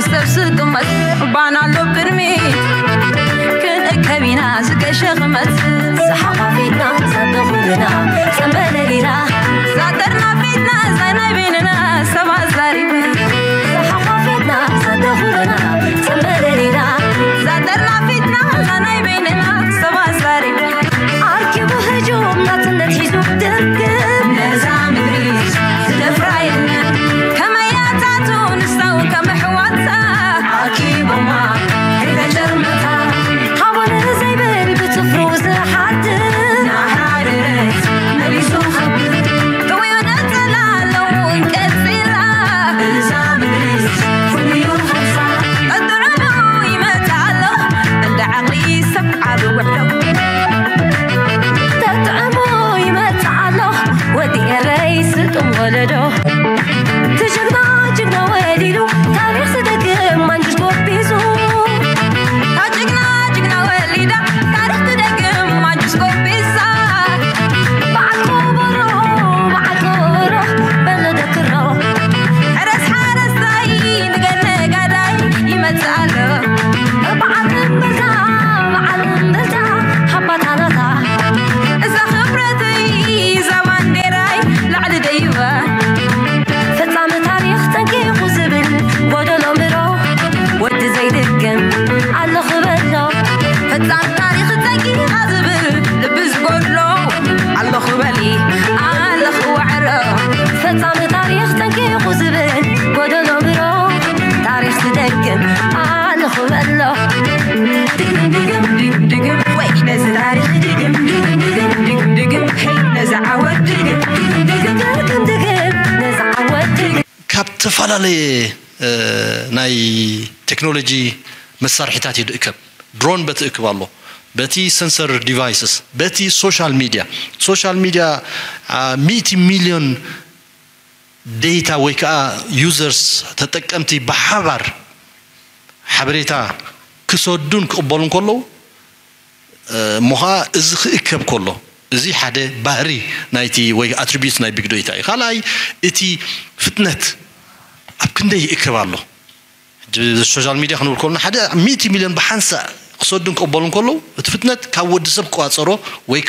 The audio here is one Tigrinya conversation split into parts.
ሰብ ስጥመት ባና ኣሎ ቅድሚ ክንእከብ ኢና ዝገሸ ክመት ዝሓቋፊትና ዘበኹልና ጸንበለሊና ዛተርና ፊትና ዛናይ በይንና ሰባት ዛሪብና ዝሓቋፊትና ዘበኹልና ጸንበለሊና ዛተርና ፊትና ዛናይ በይንና ሰባት ዛሪብና ኣርኪቡ ህጁም ናጽነት ሒዙ ድርግም ነዛ ምድሪ ዝደፍራ የለን ከመያታቱ ንሳው ከም ኣሕዋታ ኣኪቦማ ከይተጨርመታ ሃቦነ ዘይብል ብትፍሩ ዝሓድር ናሓደረት መሊሱ ከብር ጥውዩ ነጸላ ኣለውን ቀጺላ እዛ ምድሪ ፍሉዩ ኸሳ ቀጥረሉ ይመጽእ ኣሎ እንደ ዓቕሊ ሰብ ዓቢ ውዕሎ ተጥዕሞ ይመጽእ ኣሎ ወዲ ኤረይ ስጡም ወለዶ ትጅግና ጅግና ወዲሉ ታሪኽ ዝደግም ማንጅስ ጎቢዙ ታጅግና ጅግና ወሊዳ ታሪኽ ትደግም ማንጅስ ጎቢዛ በዓል ኮቦሮ በዓል ኮቦሮ በለደክሮ ሕረስ ሓረስታይ ንገነጋዳይ ይመጽእ ኣሎ በዓል እምበልታ በዓል እምበልታ ሓባታናታ እዛ ክብረተይ እዛ ባንዴራይ ላዕሊ ደይበ ፈጻሚ ታሪኽ ጠንቂቑ ዝብል ጎደሎ ምሮ ወዲ ዘይድግም ኣለኹ በሎ ፈጻሚ ታሪኽ ጠንቂቓ ዝብል ልቢ ዝጎድሎ ኣለኹ በሊ ኣለኹ ዋዕሮ ፈጻሚ ታሪኽ ጠንቂቑ ዝብል ጎደሎ ምሮ ታሪኽ ዝደግም ኣለኹ በሎ ድግም ድግም ድግም ድግም ወይ ነዚ ታሪኽ ድግም ድግም ድግም ድግም ድግም ሄይ ነዚ ዓወት ድግም ድግም ድግም ድግም ድግም ነዚ ዓወት ድግም ካብ ዝተፈላለየ ናይ ቴክኖሎጂ መሳርሒታት እዩ ዝእከብ። ድሮን በቲ እክብ ኣሎ፣ በቲ ሰንሰር ዲቫይስስ፣ በቲ ሶሻል ሚድያ። ሶሻል ሚድያ ሚእቲ ሚልዮን ዴታ ወይ ከዓ ዩዘርስ፣ ተጠቀምቲ፣ ብሓባር ሓበሬታ ክሰዱን ክቕበሉን ከለዉ እሞ ኸዓ እዚ ክእከብ ከሎ፣ እዚ ሓደ ባህሪ ናይቲ ወይ ኣትሪቢዩት ናይ ቢግ ዴታ እዩ። ካልኣይ እቲ ፍጥነት ኣብ ክንደይ ይእከብ ኣሎ? ሕጂ ሶሻል ሚድያ ክንብል ከለና ሓደ ሚእቲ ሚልዮን ብሓንሳእ ክሰዱን ክቕበሉን ከለዉ እቲ ፍጥነት ካብ ወዲ ሰብ ክቋፀሮ ወይ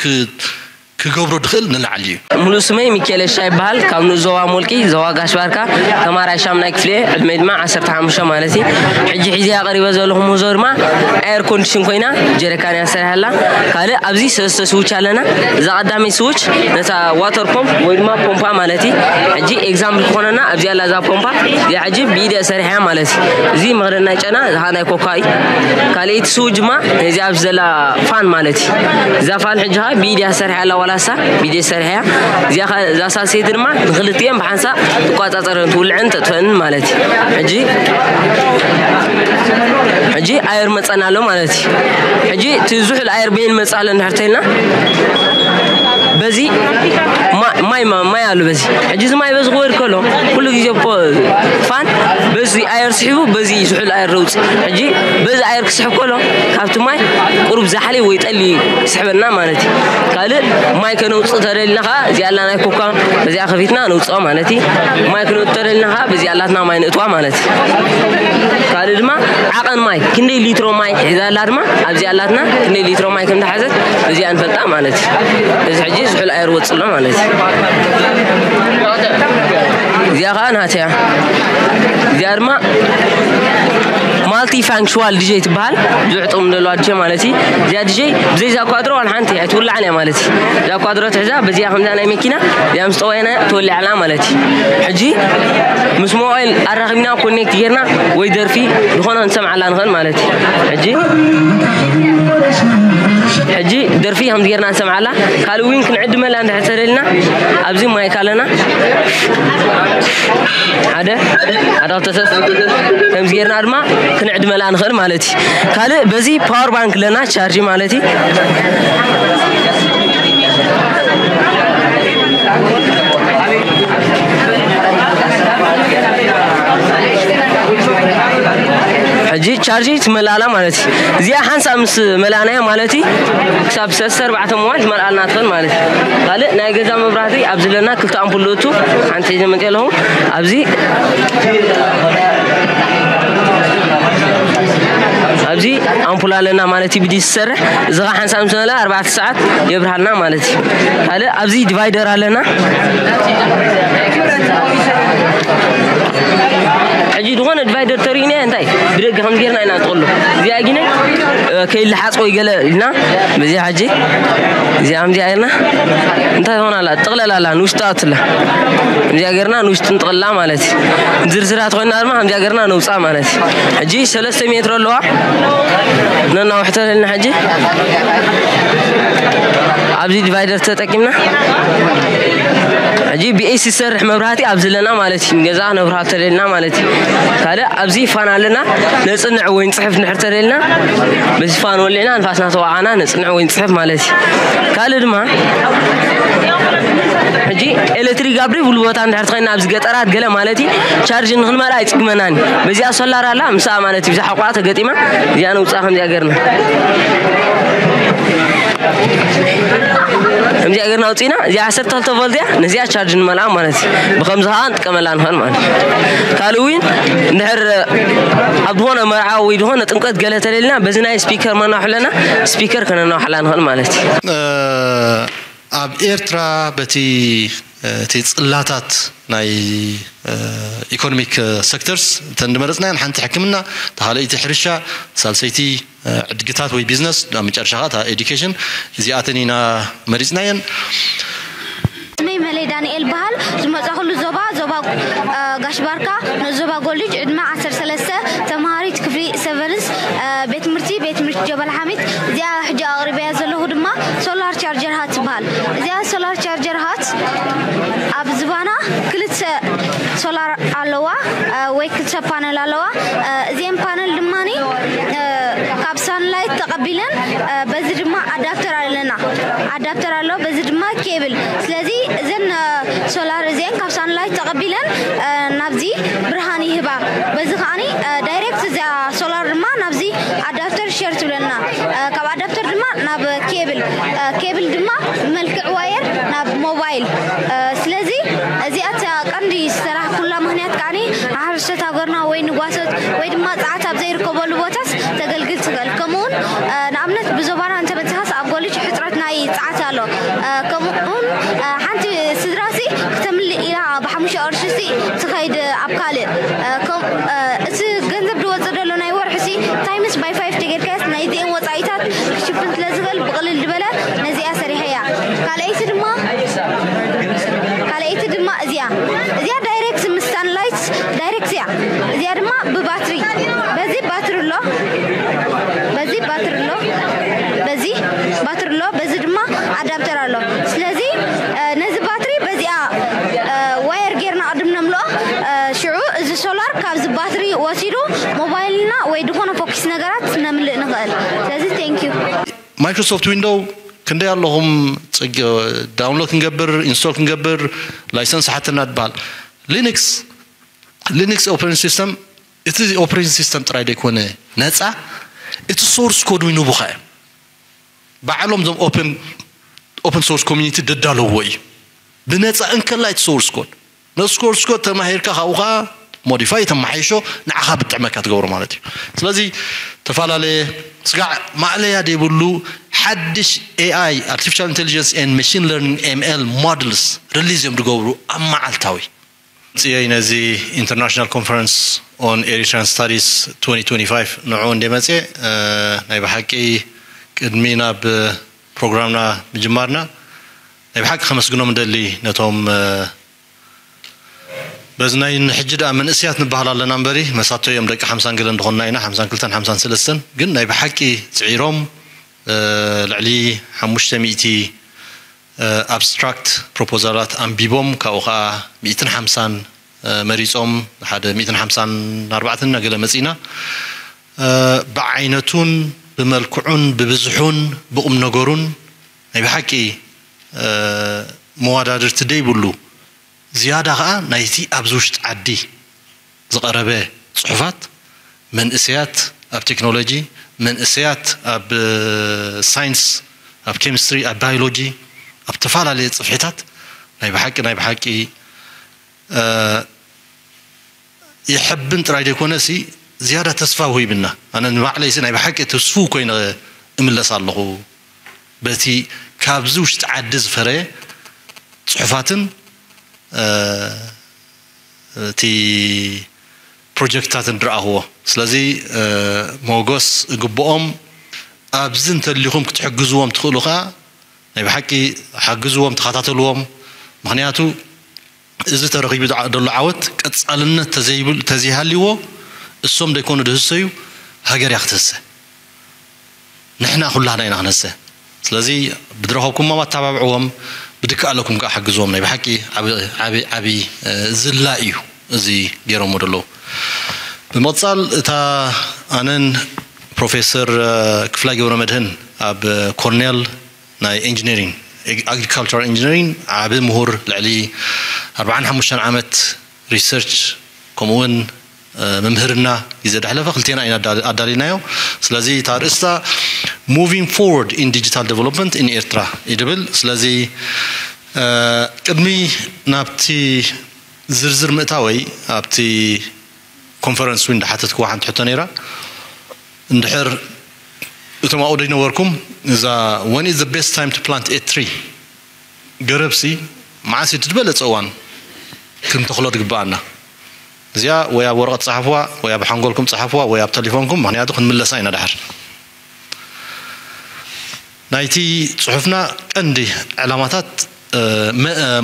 ክገብሮ ድኽእል ንላዕሊ እዩ። ሙሉእ ስመይ ሚኪኤል ኤሻ ይበሃል። ካብ ንኡስ ዞባ ሞልቂ፣ ዞባ ጋሽ ባርካ፣ ተማሃራይ ሻምናይ ክፍሊ እየ። ዕድመይ ድማ ዓሰርተ ሓሙሽተ ማለት እዩ። ሕጂ ሒዘያ ቀሪበ ዘለኹ ምህዞ ድማ ኤር ኮንዲሽን ኮይና ጀሪካን እያ ሰሪሓ ኣላ። ካልእ ኣብዚ ሰለስተ ስዊች ኣለና። እዛ ቀዳመይቲ ስዊች ነታ ዋተር ፖምፕ ወይ ድማ ፖምፓ ማለት እዩ። ሕጂ ኤግዛምፕል ክኾነና ኣብዚኣ ኣላ እዛ ፖምፓ። እዚኣ ሕጂ ብኢደ ሰሪሐያ ማለት እዩ። እዚ መኽደን ናይ ጨና፣ እዚ ኸኣ ናይ ኮካ እዩ። ካልኣይቲ ስዊች ድማ ነዚ ኣብዚ ዘላ ፋን ማለት እዩ። እዛ ፋን ሕጂ ኸኣ ብኢድ እያ ሰሪሐያ ኣላ ዋላ እሳ ብኢድ እየ ሰሪሐያ። እዚኣ ኸኣ እዛ ሳልሰይቲ ድማ ንኽልቲኤን ብሓንሳእ ትቋጻጸረን ትውልዐን ተጥፍአን ማለት እዩ። ሕጂ ሕጂ ኣየር መጸና ኣሎ ማለት እዩ። ሕጂ እቲ ዝሑል ኣየር በየን መጽእ ኣሎ እንድሕር ተልና በዚ ማ- ማይ ማ- ማይ ኣሎ በዚ ሕጂ እዚ ማይ በዚ ክወርድ ከሎ ኩሉ ግዜ ፖ- ፋን በዚ ኣየር ስሒቡ በዚ ዝሑል ኣየር ዘውፅእ ሕጂ በዚ ኣየር ክስሕብ ከሎ ካብቲ ማይ ቁሩብ ዛሕሊ ወይ ጠሊ ይስሕበና ማለት እዩ። ካልእ ማይ ከነውፅእ ተደሊና ከዓ እዚኣ ኣላ ናይ ኮካ በዚኣ ከፊትና ነውፅኣ ማለት እዩ። ማይ ክንውፅ ተደሊና ከዓ በዚኣ ኣላትና ማይ ንእትዋ ማለት እዩ። ካልእ ድማ ዓቐን ማይ ክንደይ ሊትሮ ማይ ሒዛ ኣላ ድማ ኣብዚኣ ኣላትና ክንደይ ሊትሮ ማይ ከም ዝሓዘት በዚኣ ንፈልጣ ማለት እዩ። እዚ ሕጂ ዝሑል ኣየር ወፅእ ኣሎ ማለት እዩ። እዚኣ ከዓ ናተያ እዚኣ ድማ ማልቲ ፋንክሽዋል ዲጀይ ትበሃል። ብዙሕ ጥቕሚ ዘለዋ ዲጀይ ማለት እዩ። እዚኣ ዲጀይ ብዘይ ዛኳድሮ ዋላ ሓንቲ ኣይትውላዕን እያ ማለት እዩ። ዛኳድሮ ትሕዛ በዚኣ ከምዛ ናይ መኪና እዚኣ ምስ ጠወየና ትወሊዓልና ማለት እዩ። ሕጂ ምስ ሞባይል ኣራኺብና ኮኔክት ጌርና ወይ ደርፊ ዝኾነ ክንሰምዓላ ንኽእል ማለት እዩ። ሕጂ ሕጂ ደርፊ ከምዚ ጌርና ንሰምዓላ። ካልእ ዊን ክንዕድመላ እንድሕር ተደልና ኣብዚ ማይክ ኣለና። ሓደ ሓደ ክልተ ሰስ ከምዚ ጌርና ድማ ክንዕድመላ ንኽእል ማለት እዩ። ካልእ በዚ ፓወር ባንክ ኣለና ቻርጅ ማለት እዩ። ሕጂ ቻርጅ ትመላላ ማለት እዩ። እዚኣ ሓንሳብ ምስ መላእናያ ማለት እዩ ክሳብ ሰለስተ ኣርባዕተ መዋል ትመልኣልና ትኽእል ማለት እዩ። ካልእ ናይ ገዛ መብራህቲ ኣብዚ ለና ክልተ ኣምፑል ዝእቱ ሓንቲ ሒዘ መፅእ ኣለኹ ኣብዚ ኣምፑል ኣለና ማለት እዩ ብዲስ ዝሰርሕ። እዚ ኸዓ ሓንሳብ ምስ መለኣ ኣርባዕተ ሰዓት የብርሃልና ማለት እዩ። ካልእ ኣብዚ ዲቫይደር ኣለና። ሕጂ ዝኾነ ዲቫይደር ተሪእና እንታይ ብደገ ከም ጌርና ኢና ንጥቕሎ። እዚኣ ግን ከይልሓጽ ወይ ገለ ኢልና በዚኣ ሕጂ እዚኣ ከምዚኣ ጌርና እንታይ ትኾን ኣላ? ጥቕለል ኣላ ንውሽጢ ኣትላ። ከምዚኣ ጌርና ንውሽጢ ንጥቕላ ማለት እዩ። ዝርዝራት ኮይና ድማ ከምዚኣ ጌርና ነውፃ ማለት እዩ። ሕጂ ሰለስተ ሜትሮ ኣለዋ። ነናውሕተለልና ሕጂ ኣብዚ ዲቫይደር ተጠቂምና ሕጂ ብኤሲ ዝሰርሕ መብራህቲ ኣብዚ ኣለና ማለት እዩ። ገዛ ነብራህተለልና ማለት እዩ። ካልእ ኣብዚ ፋን ኣለና። ነፅንዕ ወይ ንፅሕፍ ንድሕር ተለልና በዚ ፋን ወሊዕና ንፋስና ተዋዓና ነፅንዕ ወይ ንፅሕፍ ማለት እዩ። ካልእ ድማ ሕጂ ኤሌክትሪክ ኣብ ዘይብሉ ቦታ እንድሕር ተኸይና ኣብዚ ገጠራት ገለ ማለት እዩ ቻርጅ ንክንመልኣ ኣይፅግመናን እዩ። በዚኣ ሶላር ኣላ ምስኣ ማለት እዩ ብዛ ሕቋ ተገጢማ እዚኣ ነውፅኣ ከምዚኣ ገርና ከምዚኣ ገርና ኣውፅእና እዚኣ ዓሰርተ ክልተ ቮልት እያ ነዚኣ ቻርጅ ንመልኣ ማለት እዩ። ብከምዚ ከዓ ንጥቀመላ ንኽእል ማለት እዩ። ካልእ እውን እንድሕር ኣብ ዝኾነ መርዓ ወይ ዝኾነ ጥምቀት ገለ ተለልና በዚ ናይ ስፒከር መናውሕለና ስፒከር ከነናውሕላ ንኽእል ማለት እዩ። ኣብ ኤርትራ በቲ እቲ ጽላታት ናይ ኢኮኖሚክ ሴክተርስ እተን ዝመረጽናየን ሓንቲ ሕክምና፣ ተኻልኣይቲ ሕርሻ፣ ሳልሰይቲ ዕድግታት ወይ ቢዝነስ፣ ኣብ መጨረሻ ከዓ እታ ኤዱኬሽን። እዚኣተን ኢና መሪጽናየን። ስመይ መለይ ዳንኤል በሃል። ዝመጻኹሉ ዞባ ዞባ ጋሽ ባርካ ንኡስ ዞባ ጎልጅ ዕድመ ዓሰርተ ሰለስተ ተማሃሪት ክፍሊ ሰቨንስ ቤት ትምህርቲ ቤት ትምህርቲ ጀበል ሓሚድ። እዚኣ ሕጂ ኣቕሪበያ ዘለኹ ድማ ሶላር ቻርጀር ሃት ትበሃል። እዚኣ ሶላር ቻርጀር ሃት ኣብ ዝባና ክልተ ሶላር ኣለዋ ወይ ክልተ ፓነል ኣለዋ። እዚአን ፓነል ድማ ካብ ሳንላይት ተቐቢለን በዚ ድማ ኣዳፕተር ኣለና ኣዳፕተር ኣሎ በዚ ድማ ኬብል። ስለዚ እዘን ሶላር እዚአን ካብ ሳንላይት ተቐቢለን ናብዚ ብርሃን ይህባ። በዚ ከዓኒ ዳይሬክት እዚኣ ሶላር ድማ ናብዚ ኣዳፕተር ሸር ትብለና። ካብ ኣዳፕተር ድማ ናብ ኬብል ኬብል ድማ ብመልክዕ ዋየር ናብ ሞባይል። ስለዚ እዚኣ እታ ቀንዲ ዝተራህኩላ ምክንያት ከዓኒ ሓረስቶት ሃገርና ወይ ንጓሶት ወይ ድማ ፃዓት ኣብ ዘይርከበሉ ቦታስ ተገልግል ትኽእል። ከምኡውን ንኣብነት ብዞባና እንተመፅኻስ ኣብ ጎልጅ ሕፅረት ናይ ፃዓት ኣሎ። ከምኡውን ሓንቲ ስድራሲ ክተምልእ ኢላ ብሓሙሽተ ቅርሽሲ ትኸይድ ኣብ ካልእ እቲ ገንዘብ ዝወፅእ ዘሎ ናይ ወርሒ ሲ ታይምስ ባይ ፋይፍ ተጌርካያስ ናይዚአን ወፃኢታት ክሽፍን ስለዝኽእል ብቕልል ዝበለ ነዚኣ ሰሪሐያ። ካልኣይቲ ድማ ካልኣይቲ ድማ እዚኣ እዚኣ ዳይሬክት ምስ ሳንላይት ዳይሬክት እያ። እዚኣ ድማ ብባትሪ በዚ ባትሪ ኣሎ በዚ ባትሪ ኣሎ በዚ ባትሪ ኣሎ በዚ ድማ ኣዳፕተር ኣሎ። ስለዚ ነዚ ባትሪ በዚኣ ዋየር ጌርና ቅድም ነምልኦ ሽዑ እዚ ሶላር ካብዚ ባትሪ ወሲዱ ሞባይልና ወይ ዝኾነ ፎኪስ ነገራት ነምልእ ንኽእል። ስለዚ thank you። ማይክሮሶፍት ዊንዶው ክንደይ ኣለኹም? ዳውንሎድ ክንገብር ኢንስቶል ክንገብር ላይሰንስ ሓትና ትበሃል። ሊንክስ ሊንክስ ኦፕሬቲንግ ሲስተም እቲ ኦፕሬቲንግ ሲስተም ጥራይ ዘይኮነ ነፃ እቲ ሶርስ ኮድ እውን ንቡኻ እዮም። ባዕሎም ዞም ኦፕን ኦፕን ሶርስ ኮሚኒቲ ደዳለዎ እዩ። ብነፃ እንከላ እቲ ሶርስ ኮድ ነቲ ሶርስ ኮድ ተማሂርካ ካብኡ ከዓ ሞዲፋይ ተመሓይሾ ንዓኻ ብጥዕመካ ትገብሮ ማለት እዩ። ስለዚ ተፈላለየ ስጋዕ ማእለያ ዘይብሉ ሓድሽ ኤኣይ ኣርቲፊሻል ኢንቴሊጀንስ ኤንድ መሽን ለርኒንግ ኤምኤል ሞድልስ ሪሊዝ እዮም ዝገብሩ ኣብ መዓልታዊ። ፅየይ ነዚ ኢንተርናሽናል ኮንፈረንስ ኦን ኤሪትራን ስታዲስ ትወንቲ ትወንቲ ፋይቭ ንዑ እንደ መፅየ ናይ ብሓቂ ቅድሚ ናብ ፕሮግራምና ምጅማርና ናይ ብሓቂ ከመስግኖም ደሊ ነቶም በዚ ናይ ንሕጂ ደኣ መንእስያት ንበሃል ኣለና እምበሪ መሳቶ እዮም ደቂ ሓምሳን ገለን ዝኾንና ኢና ሓምሳን ክልተን ሓምሳን ሰለስተን ግን ናይ ብሓቂ ፅዒሮም ልዕሊ ሓሙሽተ ሚእቲ ኣብስትራክት ፕሮፖዛላት ኣንቢቦም ካብኡ ከዓ ሚእትን ሓምሳን መሪፆም ሓደ ሚእትን ሓምሳን ኣርባዕተን ገለ መፂና ብዓይነቱን ብመልክዑን ብብዝሑን ብቁም ነገሩን ናይ ብሓቂ መዋዳድርቲ ደይብሉ ዝያዳ ከዓ ናይቲ ኣብዚ ውሽጢ ዓዲ ዝቐረበ ፅሑፋት መንእሰያት ኣብ ቴክኖሎጂ መንእሰያት ኣብ ሳይንስ ኣብ ኬሚስትሪ ኣብ ባዮሎጂ ኣብ ተፈላለየ ፅፍሒታት ናይ ብሓቂ ናይ ብሓቂ ይሕብን ጥራይ ዘይኮነ ሲ ዝያዳ ተስፋ ውሂብና። ኣነ ንባዕለይሲ ናይ ብሓቂ ተስፉ ኮይነ እምለስ ኣለኹ። በቲ ካብዚ ውሽጢ ዓዲ ዝፈረየ ጽሑፋትን እቲ ፕሮጀክትታትን ዝረኣኽዎ። ስለዚ ሞጎስ እግብኦም ኣብዚ እንተሊኹም ክትሕግዝዎም ትኽእሉ ከኣ ናይ ብሓቂ ሓግዝዎም፣ ተኸታተልዎም። ምኽንያቱ እዚ ተረኺቡ ዘሎ ዓወት ቀጻልነት ተዘይብል ተዘይሃልይዎ እሶም ደይኮኑ ድህሰዩ፣ ሃገር እያ ክትህሰ። ንሕና ኩላህና ኢና ክንህሰ። ስለዚ ብድረኸብኩሞም ኣተባብዕዎም፣ ብድክኣለኩም ከኣ ሓግዝዎም። ናይ ብሓቂ ዓቢ ዓቢ ዓቢ ዝላ እዩ እዚ ገይሮሞ ዘለዉ። ብምቕጻል እታ ኣነን ፕሮፌሰር ክፍላይ ገብረ መድህን ኣብ ኮርኔል ናይ ኢንጂነሪንግ፣ ኣግሪካልቸራል ኢንጂነሪንግ ዓቢ ምሁር፣ ልዕሊ ኣርባዓን ሓሙሽተን ዓመት ሪሰርች ከምኡ እውን ምምህርና እዩ ዘዳሕለፈ። ክልቴና ኢና ኣዳሊናዮ። ስለዚ እታ ርእስታ Moving Forward in Digital Development in Ertra እዩ ድብል። ስለዚ ቅድሚ ናብቲ ዝርዝር ምእታወይ ኣብቲ ኮንፈረንስ እውን ዝሓተትክዋ ሓንቲ ሕቶ ነይራ። እንድሕር እቶም ኣብኡ ዘይነበርኩም እዛ When is the best time to plant a tree? ገረብሲ መዓስ እዩ እቲ ዝበለጸ እዋን ክንተኽሎ ዝግብኣና? እዚኣ ወይ ኣብ ወረቐት ጸሓፍዋ ወይ ኣብ ሓንጎልኩም ጸሓፍዋ ወይ ኣብ ተሌፎንኩም፣ ምኽንያቱ ክንምለሳ ኢና ደሓር። ናይቲ ጽሑፍና ቀንዲ ዕላማታት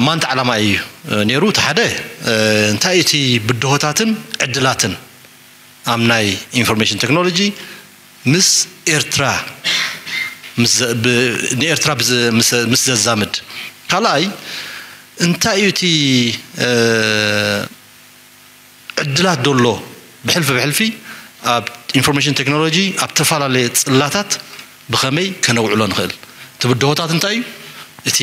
ማንታ ዕላማ እዩ ነይሩ። እቲ ሓደ እንታይ እቲ ብድሆታትን ዕድላትን ኣብ ናይ ኢንፎርሜሽን ቴክኖሎጂ ምስ ኤርትራ ንኤርትራ ምስ ዘዛምድ፣ ካልኣይ እንታይ እዩ እቲ ዕድላት ደሎ ብሕልፊ ብሕልፊ ኣብ ኢንፎርሜሽን ቴክኖሎጂ ኣብ ተፈላለየ ጽላታት ብኸመይ ከነውዕሎ ንኽእል? እቲ ብድሆታት እንታይ እዩ? እቲ